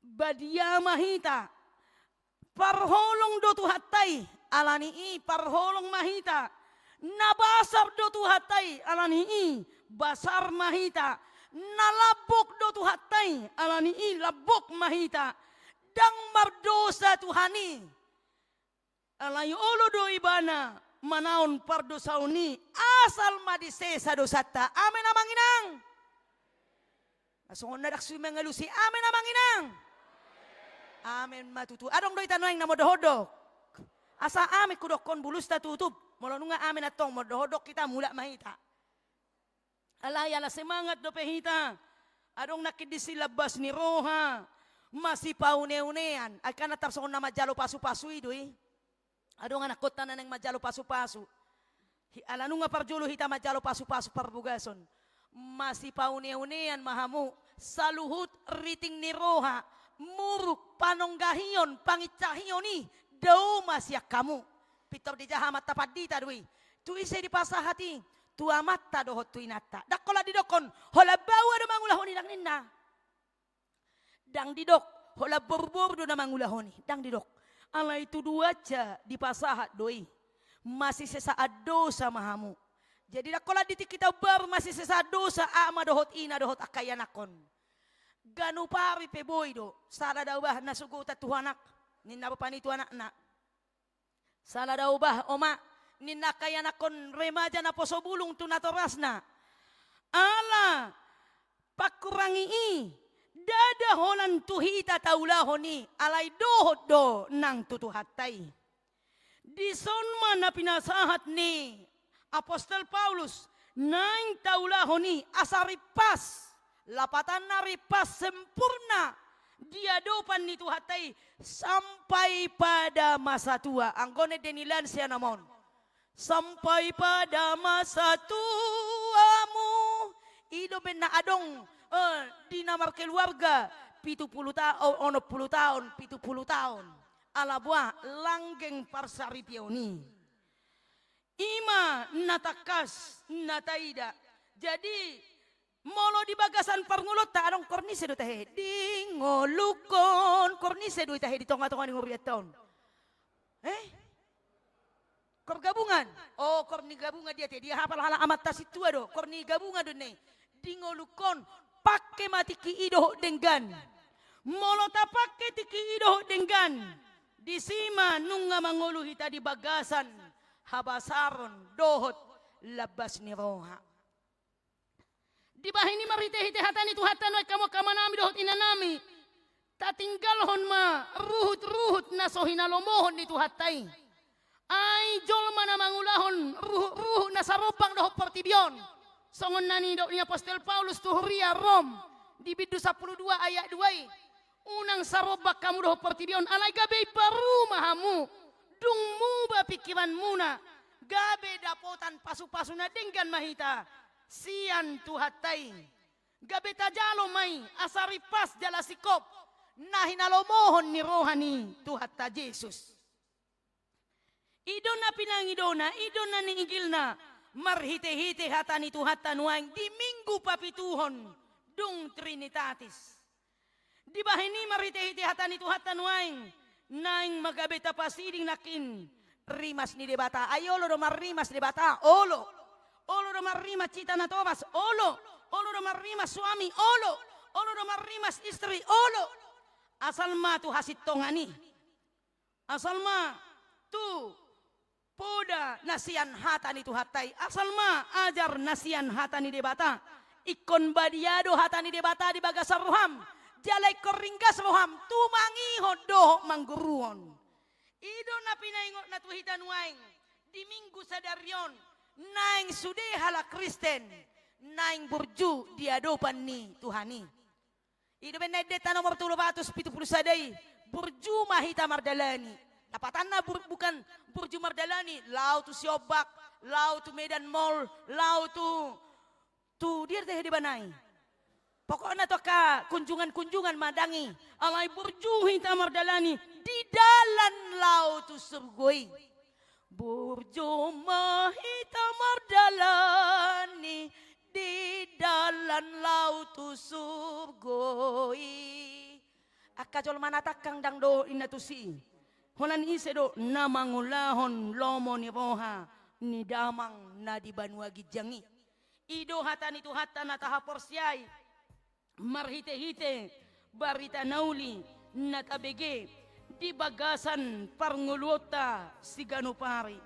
badia ma hita. Parholong do Tuhanta i, ala ni i parholong ma hita. Na basar do Tuhanta i, ala ni i basar ma hita. Na lambok do Tuhanta i, ala ni i lambok ma hita. Ndang mardosa Tuhan i. Alai olo do Ibana manaon pardosaon i, asal ma disesa dosanta. Amen, amang inang. Na songon na ndang sui mangalusi, amen, amang inang. Amen ma tutu. Adong do hita nuaeng na mondok-ondok? Asa amen hudokkon, bulus tatutup. Molo nunga amen antong, mondok-ondok hita, mulak ma hita. Alai ala semangat dope hita, adong nangkin disi lambas ni roha, masipaune-unean. Ai kan na tarsongon na manjalo pasu-pasu i do i. Adong anakkonta na naeng manjalo pasu-pasu. Hi-, ala nunga parjolo hita manjalo pasu-pasu parbogason. Masipaune-unean ma hamu, saluhut riting ni roha, muruk, panonggahion, panginsahion i, dao ma sian hamu. Pintor dijaha amanta pandita do i. Tu ise dipasahat i? Tu amanta dohot tu inanta. Ndang holan didokkon, holan baoa do mangulahon i, ndang ninna. Ndang didok, holan boruboru do na mangulahon i, ndang didok. Alai tutu asa dipasahat do i. Masisesaan dosa ma hamu. Jadi ndang holan di tingki taon baru masisesaan dosa ama dohot ina dohot angka ianakhon. Ganup ari pe boi do, sala dao bah na sogot tu anak, ninna bapa ni tu anakna. Sala dao bah oma, ninna angka ianakhon remaja naposo bulung tu natorasna. Ala pangkurangi i, ndada holan tu hita taulahon i, alai dohot do nang tu Tuhanta i. Dison ma na pinasahat ni apostel Paulus, naeng taulahon i asa rimpas, lapatanna rimpas sempurna di adopan ni Tuhanta i sampai pada masa tua. Anggo na ende ni lan sian amon. Sampai pada masa tuamu. I do umbahen na adong, eh, di na markeluarga pitu pulu ta-, o-, onom pulu taon, pitu pulu taon. Ala boha, langgeng parsaripeon i. I ma na tangkas na taida. Jadi, molo di bagasan parngoluonta adong kor ni ise do tahe? Di ngolungkon, kor ni ise do i tahe di tonga-tonga ni ngolunta on? Eh? Kor gabungan. Oh, kor ni gabungan dia te. Dia hapal halak amanta sintua do. Kor ni gabungan do ninna i. Di ngolungkon, pangke ma tingki i dohot denggan. Molo tapangke tingki i dohot denggan, disi ma nunga mangolu hita di bagasan habasaron dohot lambas ni roha. Dibahen i marhite-hite hata ni Tuhanta nuaeng, hamu angka amanami dohot inanami, tatinggalhon ma ruhut-ruhut na so hinalomohon ni Tuhanta i. Ai jolma na mangulahon ruhut-ruhut na sarombang dohot portibi on, songon na nidok ni apostel Paulus tu huria Rom di bindu sampulu dua ayat dua i. Unang sarombang hamu dohot portibi on, alai gabe imbaru ma hamu, dung muba pingkiranmuna, gabe dapotan pasu-pasu na denggan ma hita sian Tuhanta i. Gabe tajalo ma i asa rimpas jala singkop na hinalomohon ni roha ni Tuhanta Jesus. I do na pinangidona, i do na niinggilna, marhite-hite hata ni Tuhanta nuaeng di Minggu Papituhon dung Trinitatis. Dibahen i marhite-hite hata ni Tuhanta nuaeng, naeng ma gabe tapasiding nangkin rimas ni Debata. Ai olo do marrimas Debata? Olo. Olo do marrimas hita natoras? Olo. Olo do marrimas suami? Olo. Olo do marrimas istri? Olo. Asal ma tu hasintongan i. Asal ma tu poda na sian hata ni Tuhanta i, asal ma ajar na sian hata ni Debata. Ingkon badia do hata ni Debata di bagasan roham, jala ingkon ringgas roham tumangihon dohot mangguruhon. I do na pinaingotna tu hita nuaeng di Minggu sadari on, naeng sude halak Kristen naeng burju di adopan ni Tuhan i. I do umbahen na endenta nomor tolu ratus pitu pulu sada i, burju ma hita mardalani. Lapatanna bur-, bukan burju mardalani, laho tu Siombak, laho tu Medan Mall, laho tu, tu dia tahe deba nai. Pokokna tu angka kunjungan-kunjungan ma dang i. Alai burju hita mardalani di dalan laho tu surgo i. Burju ma hita mardalani di dalan laho tu surgo i. Angka jolma na tangkang dang dohot inna tusi i. Holan ise do na mangulahon lomo ni roha ni damang na di banua ginjang i. I do hata ni Tuhanta na tahaporseai marhite-hite barita na uli na tabege di bagasan parngoluonta siganup ari.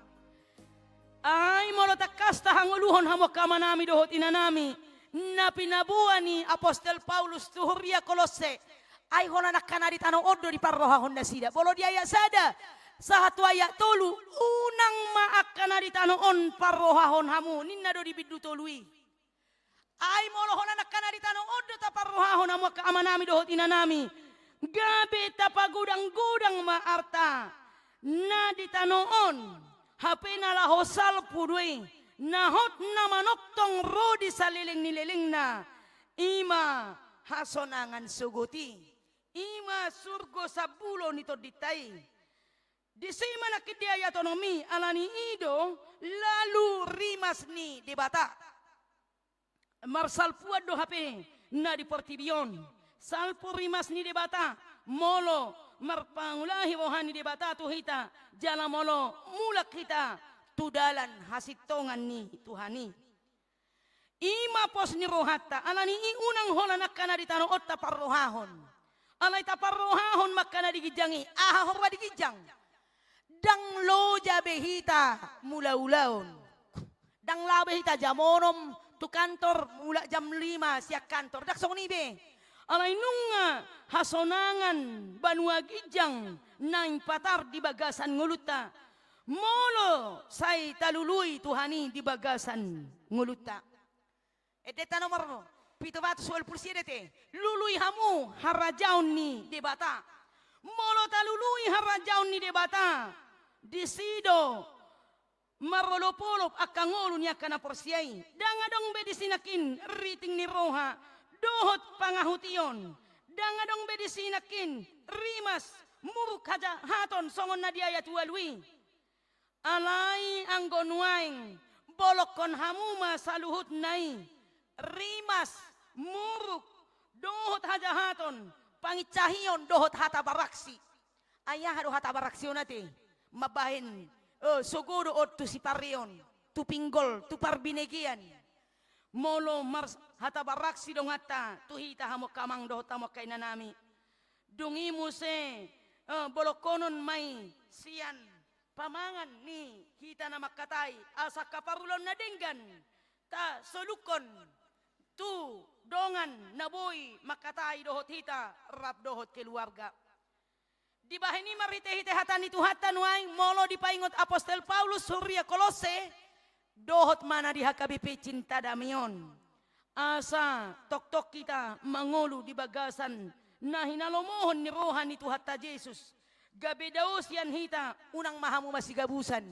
Ai molo tangkas tahangoluhon hamu angka amanami dohot inanami, na pinaboa ni apostel Paulus tu huria Kolosse, ai holan angka na di tano on do diparrohahon nasida. Molo di ayat sada sahat tu ayat tolu, unang ma angka na di tano on parrohahon hamu, ninna do di bindu tolu i. Ai molo holan angka na di tano on do taparrohahon hamu angka amanami dohot inanami, gabe tapagodang-godang ma arta na di tano on, hape na laho salpu do i, na hot na manongtong ro di saleleng ni lelengna, i ma hasonangan sogot i, i ma surgo sambulo ni tondinta i. Disi ma nangkin di ayat onom i, alani i do lalu rimas ni Debata. Marsalpuan do hape na di portibi on. Salpu rimas ni Debata, molo marpangulahi roha ni Debata tu hita, jala molo mulak hita tu dalan hasintongan ni Tuhan i. I ma pos ni rohanta, alani i unang holan angka na di tano on taparrohahon. Alai taparrohahon ma angka na di ginjang i, aha horba di ginjang. Ndang loja be hita mulaulaon. Ndang lao be hita jam onom tu kantor, mulak jam lima sian kantor. Ndang songon i be. Alai nunga hasonangan banua ginjang naeng patar di bagasan ngolunta. Molo sai talului Tuhan i di bagasan ngolunta. Endenta nomor pitu ratus ualu pulu sia, dete. Lului hamu harajaon ni Debata. Molo talului harajaon ni Debata, disi do marolopolop angka ngolu ni angka na porsea i. Ndang adong be disi nangkin riting ni roha dohot pangahution. Ndang adong be disi nangkin rimas, muruk, hajahaton songon na di ayat ualu i. Alai anggo nuaeng bolongkon hamu ma saluhutna i, rimas, muruk, dohot hajahaton, pangincahion dohot hata baraksi. Ai aha do hata baraksi on ate? Mambahen, eh, sogo do on tu sipareon, tu pinggol, tu parbinegean. Molo mar-, hata baraksi donganta tu hita hamu angka amang dohot hamu angka inanami. Dung i muse, eh, bolongkonon ma i sian pamangan ni hita na mangkatai, asa angka parulaon na denggan tasolukkon tu dongan na boi mangkatai dohot hita rap dohot keluarga. Dibahen i marhitehite hata ni Tuhanta nuaeng, molo dipaingot apostel Paulus huria Kolosse, dohot ma na di H K B P Cinta Damai on. Asa tongtong hita mangolu di bagasan na hinalomohon ni roha ni Tuhanta Jesus. Gabe dao sian hita, unang ma hamu masigabusan.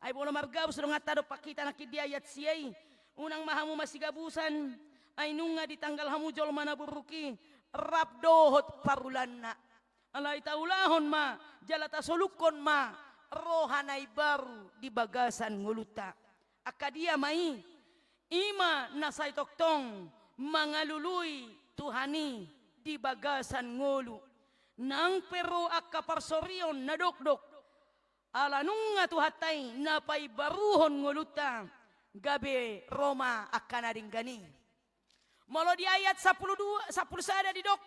Ai molo margabus donganta dompak hita nangkin di ayat sia i, unang ma hamu masigabusan, ai nunga ditanggal hamu jolma na buruk i, rap dohot parulaonna. Alai taulahon ma, jala tasolukkon ma roha na imbaru di bagasan ngolunta. Angka dia ma i? I ma na sai tongtong mangalului Tuhan i di bagasan ngolu. Nang pe ro angka parsorion na dokdok, ala nunga Tuhanta i na paimbaruhon ngolunta, gabe ro ma angka na denggan i. Molo di ayat sampulu dua, sampulu sada didok,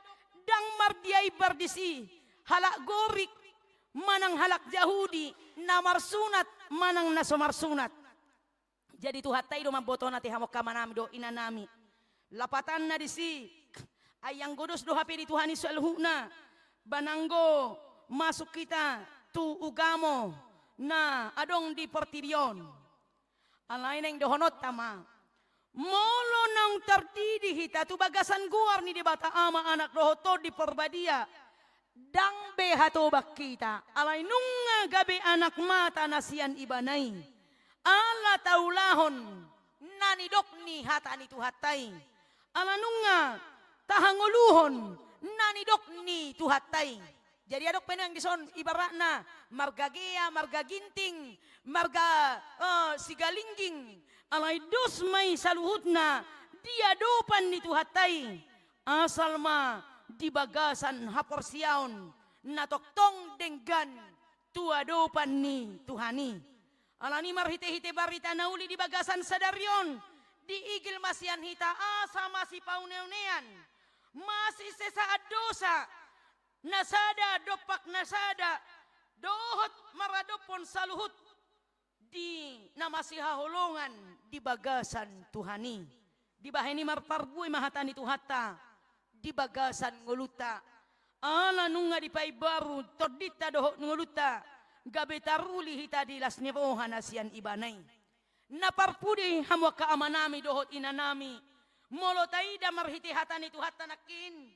ndang mardiaimbar disi halak Gorik manang halak Jahudi, na marsunat manang na so marsunat. Jadi Tuhanta i do mambotona te hamu angka amanami dohot inanami. Lapatanna disi, ai anggo dos do hape di Tuhan i saluhutna, ba nanggo masuk hita tu ugamo na adong di portibi on. Alai naeng dohononta ma, molo naung tardidi hita tu bagasan goar ni Debata Ama, Anak dohot Tondi Porbadia, ndang be hatobang hita, alai nunga gabe anak mata na sian Ibana i. Ala taulahon na nidok ni hata ni Tuhanta i. Ala nunga tahangoluhon na nidok ni Tuhanta i. Jadi adong pe nuaeng dison ibaratna marga Gea, marga Ginting, marga, eh, Sigalingging. Alai dos ma i saluhutna di adopan ni Tuhanta i. Asal ma di bagasan haporseaon na tongtong denggan tu adopan ni Tuhan i. Alani marhitehite barita na uli di bagasan sadari on, diigil ma sian hita asa masipauneonean, masisesaan dosa, na sada dompak na sada, dohot maradophon saluhut di na masihaholongan di bagasan Tuhan i. Dibahen i marparbue ma hata ni Tuhanta di bagasan ngolunta. Ala nunga dipaimbaru tondinta dohot ngolunta, gabe taruli hita di las ni roha na sian Ibana i. Na parpudi hamu angka amanami dohot inanami, molo taida marhite hata ni Tuhanta nangkin,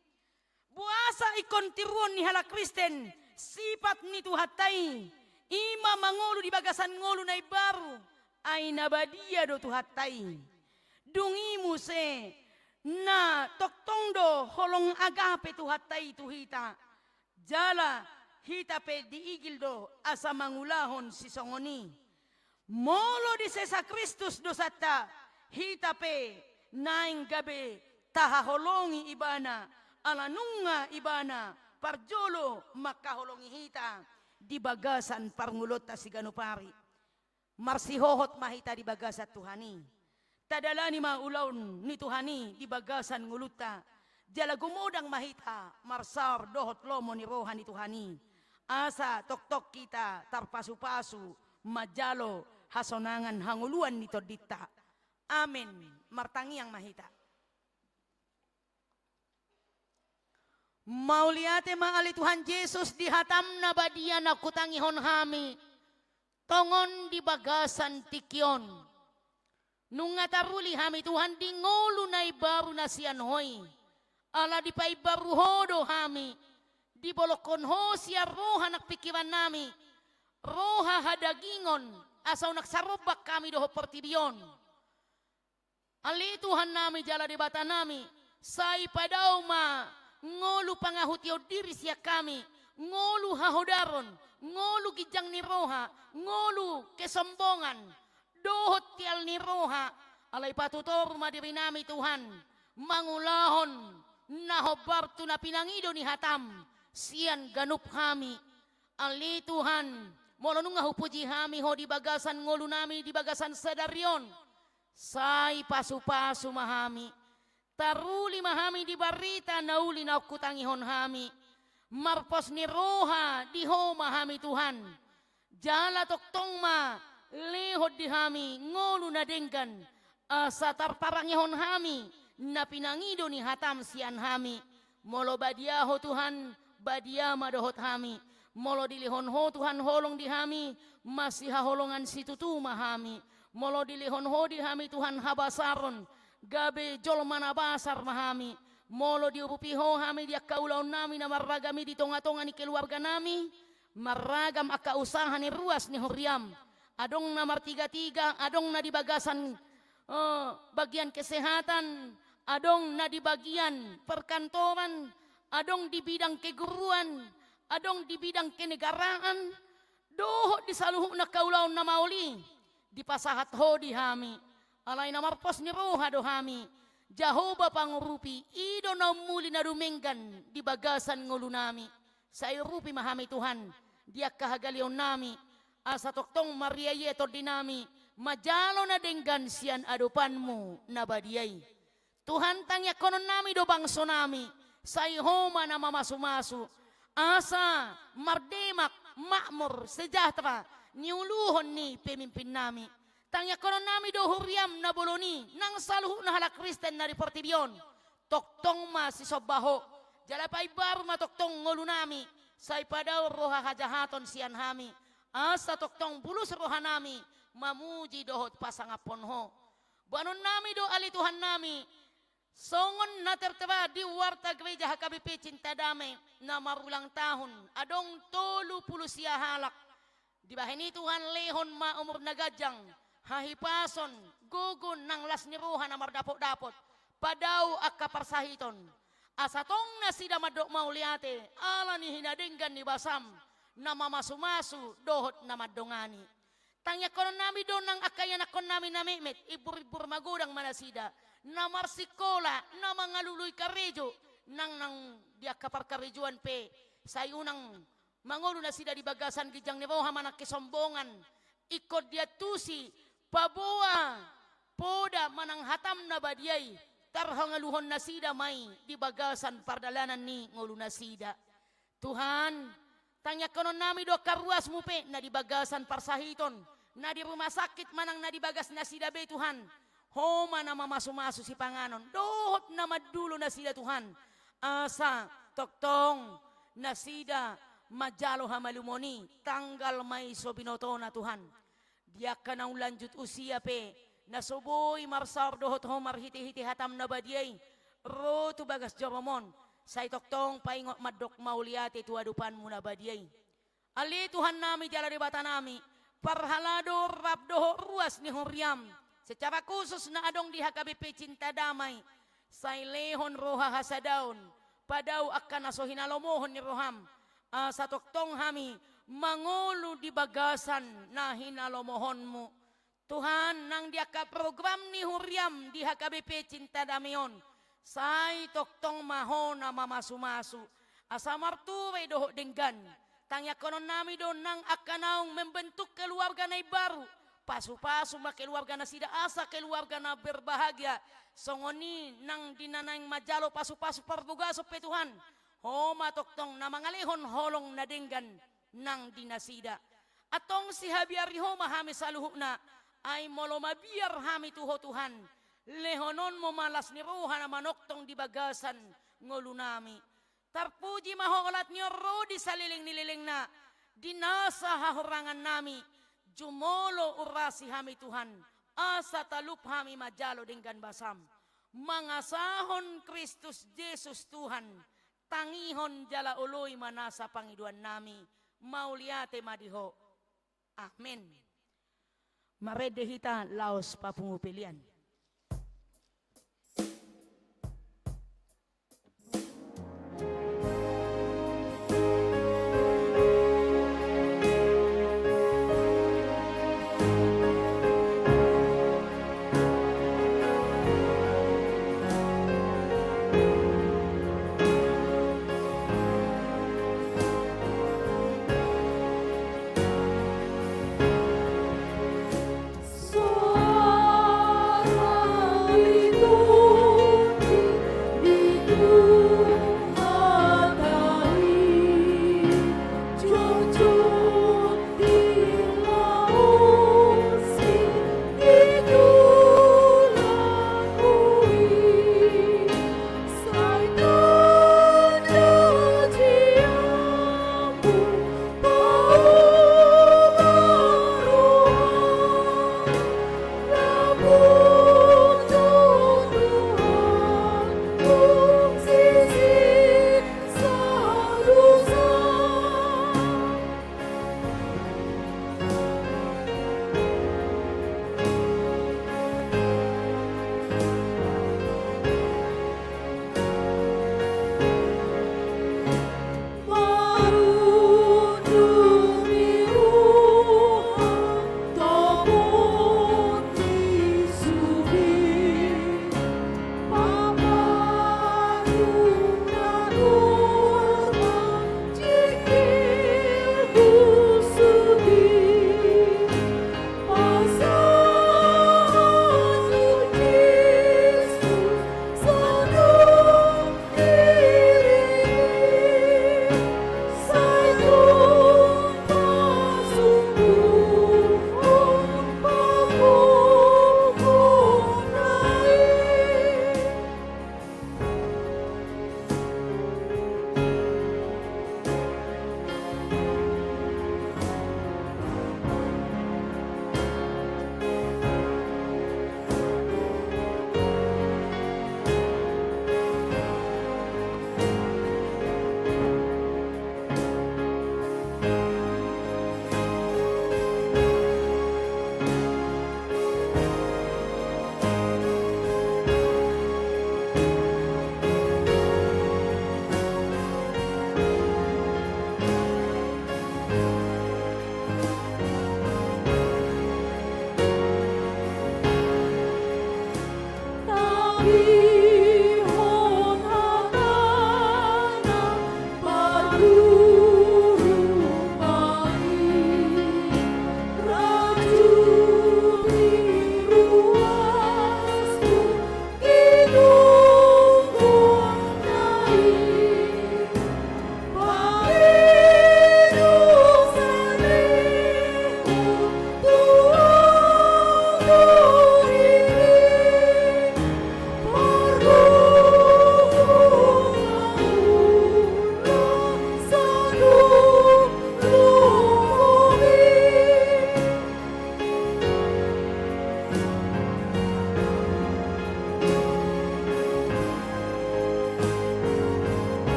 boasa ingkon tiruon ni halak Kristen sipat ni Tuhanta i, i ma mangolu di bagasan ngolu na imbaru, ai na badia do Tuhanta i. Dung i muse, na tongtong do holong agape Tuhanta i tu hita. Jala hita pe diigil do asa mangulahon sisongon i. Molo disesa Kristus dosanta, hita pe naeng gabe tahaholongi Ibana, ala nunga Ibana parjolo mangkaholongi hita di bagasan parngoluonta siganup ari. Marsihohot ma hita di bagasan Tuhan i. Tadalani ma ulaon ni Tuhan i di bagasan ngolunta. Jala gumodang ma hita marsaor dohot lomo ni roha ni Tuhan i. asa tongtong hita tarpasupasu manjalo hasonangan hangoluan ni tondinta. Amen. Martangiang ma hita. Mauliate ma ale Tuhan Jesus di hatam na badia na hutangihon hami, tongon di bagasan tingki on. Nunga taruli hami Tuhan di ngolu na imbaru na sian Ho i. Ala dipaimbaru Ho do hami, dibolongkon Ho sian roha nang pingkiran nami, roha hadagingon, asa unang sarombak hami dohot portibi on. Ale Tuhan nami jala Debata nami, sai padao ma ngolu pangahution diri sian hami, ngolu hahodaron, ngolu ginjang ni roha, ngolu kesombongan, dohot tial ni roha, alai patutor ma diri nami Tuhan, mangulahon na hombar tu na pinangido ni hatam, sian ganup hami. Ale Tuhan, molo nunga hupuji hami Ho di bagasan ngolu nami di bagasan sadari on, sai pasupasu ma hami. Taruli ma hami di barita na uli na hutangihon hami. Marpos ni roha di Ho ma hami Tuhan. Jala tongtong ma lehon di hami ngolu na denggan, asa tarparangehon hami na pinangido ni hatam sian hami. Molo badia Ho Tuhan, badia ma dohot hami. Molo dilehon Ho Tuhan holong di hami, masihaholongan situtu ma hami. Molo dilehon Ho di hami Tuhan habasaron, gabe jolma na basar ma hami. Molo diurupi Ho hami di angka ulaon nami na marragam i di tongatonga ni keluarga nami, marragam angka usaha ni ruas ni huriam. Adong na martigatiga, adong na di bagasan, eh, bagian kesehatan, adong na di bagian perkantoran, adong di bidang keguruan, adong di bidang kenegaraan, dohot di saluhutna angka ulaon na maol i, dipasahat Ho di hami. Alai na marpos ni roha do hami. Jahowa pangurupi, i do na ummuli na dumenggan di bagasan ngolu nami. Sai urupi ma hami Tuhan, di angka hagaleon nami, asa tongtong mariaia tondi nami, manjalo na denggan sian adopanmu na badia i. Tuhan, tangiangkonon nami do bangso nami, sai Ho ma na mamasumasu, asa mardemak, makmur, sejahtera, niuluhon ni pemimpin nami. Tangiangkonon nami do huriam na bolon i, nang saluhutna halak Kristen na di portibi on. Tongtong ma sisomba Ho, jala paimbaru ma tongtong ngolu nami, sai padao roha hajahaton sian hami, asa tongtong bulus roha nami, mamuji dohot pasangaphon Ho. Boanon nami do ale Tuhan nami, songon na tertera di Warta Gereja H K B P Cinta Damai, na marulang tahun, adong tolu pulu sia halak. Dibahen i Tuhan lehon ma umur na ganjang, hahipason, gogo nang las ni roha na mardapotdapot, padao angka parsahiton. Asa tong nasida mandok mauliate, ala ni hinadenggan ni basam, na mamasumasu, dohot na mandongani. Tangiangkonon nami do nang angka ianakhon nami na metmet, imburimbur magodang ma nasida, na marsikola, na mangalului karejo, nang, nang di angka parkarejoan pe, sai unang mangolu nasida di bagasan ginjang ni roha manang kesombongan, ingkon diantusi, paboa, poda manang hatam na badia i, tarhangaluhon nasida ma i di bagasan pardalanan ni ngolu nasida. Tuhan, tangiangkonon nami do angka ruasmu pe, na di bagasan parsahiton, na di rumah sakit manang na di bagas nasida be Tuhan. Ho ma na mamasumasu sipanganon, dohot na mandulo nasida Tuhan. Asa, tongtong, nasida, manjalo hamalumon i, tanggal ma i so binotona Tuhan. Di angka naung lanjut usia pe, na so boi marsaor dohot Ho marhitehite hatam na badia i, ro tu bagas jorom on, sai tongtong paingot mandok mauliate tu adopanmu na badia i. Ale Tuhan nami jala Debata nami, parhalado rap dohot ruas ni huriam, secara khusus na adong di H K B P Cinta Damai, sai lehon roha hasadaon, padao angka na so hinalomohon ni roham, asa tongtong hami mangolu di bagasan na hinalomohonmu. Tuhan, nang di angka program ni huriam di H K B P Cinta Damai on, sai tongtong ma Ho na mamasumasu, asa marture dohot denggan. Tangiangkonon nami do nang angka naung membentuk keluarga na imbaru, pasupasu ma keluarga nasida asa keluarga na berbahagia, songon i nang di na naeng manjalo pasupasu parbogason pe Tuhan, Ho ma tongtong na mangalehon holong na denggan, nang di nasida. Antong sihabiari Ho ma hami saluhutna, ai molo mabiar hami tu Ho Tuhan, lehononmu ma las ni roha na manongtong di bagasan ngolunami. Tarpuji ma Ho olat ni on ro di saleleng ni lelengna, di nasa hahurangannami, jumolo urasi hami Tuhan, asa talup hami manjalo denggan basam. Mangasahon Kristus Jesus Tuhan, tangihon jala oloi ma nasa pangidoannami, mauliate ma di Ho. Amen. Marende hita laos papungu pelean.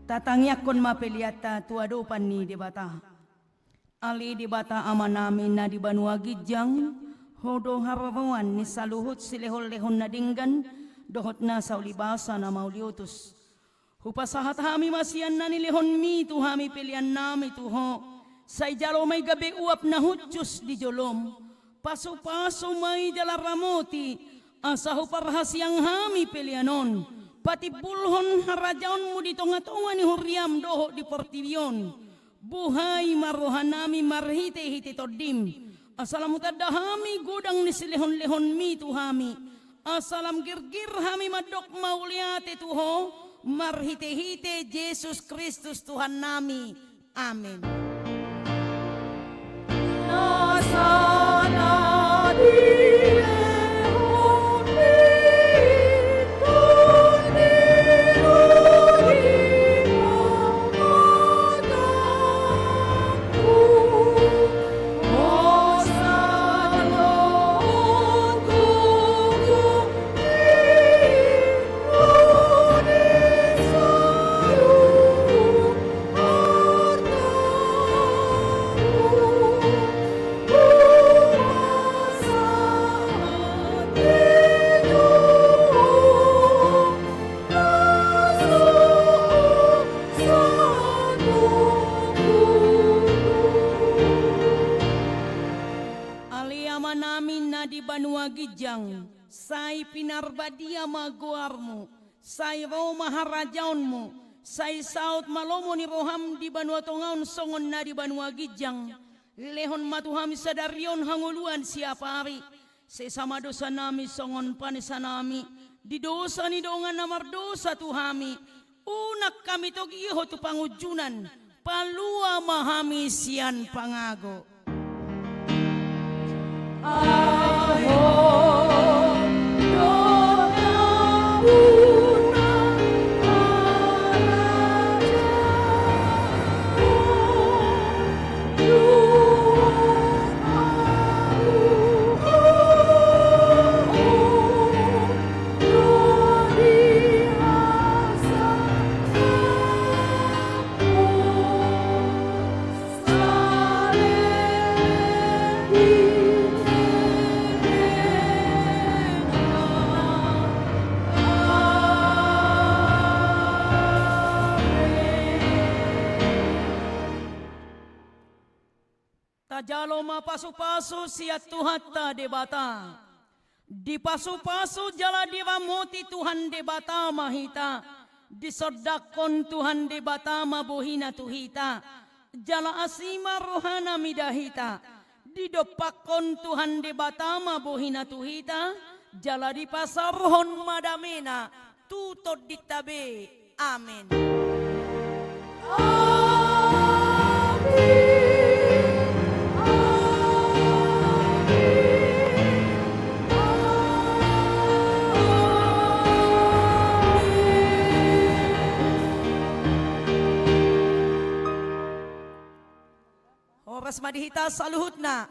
Tatangiangkon ma peleanta tu adopan ni Debata. Ale Debata Amanami na di banua ginjang, Ho do haroroan ni saluhut silehonlehon na denggan dohot nasa ulibasa na mauliutus. Hupasahat hami ma sian na nilehonMi tu hami peleannami tu Ho. Sai jalo ma i gabe uap na hushus di joloM. Pasupasu ma i jala ramoti, asa huparhasiang hami pelean on patimbulhon harajaonMu di tongatonga ni huriaM dohot di portibi on. Buhai ma rohanami marhitehite TondiM, asa lam hutanda hami godang ni silehonlehonMi tu hami, asa lam girgir hami mandok mauliate tu Ho marhitehite Jesus Kristus Tuhannami. Amen. Ale Amanami na di banua ginjang, sai pinarbadia ma goarMu, sai ro ma harajaonMu, sai saut ma lomo ni rohaM di banua tonga on songon na di banua ginjang. Lehon ma tu hami sadari on hangoluan siapari. Sesa ma dosanami songon panesanami di dosa ni dongan na mardosa tu hami. Unang hami togihon tu pangunjunan, palua ma hami sian pangago. Tajalo ma pasupasu sian Tuhanta Debata. Dipasupasu jala diramoti Tuhan Debata ma hita. Disondangkon Tuhan Debata ma bohiNa tu hita, jala asi ma rohaNa mida hita. Didompakkon Tuhan Debata ma bohiNa tu hita, jala dipasaorhon ma dameNa tu tondinta be. Amen. Amen. Amen. Amen. Horas ma di hita saluhutna.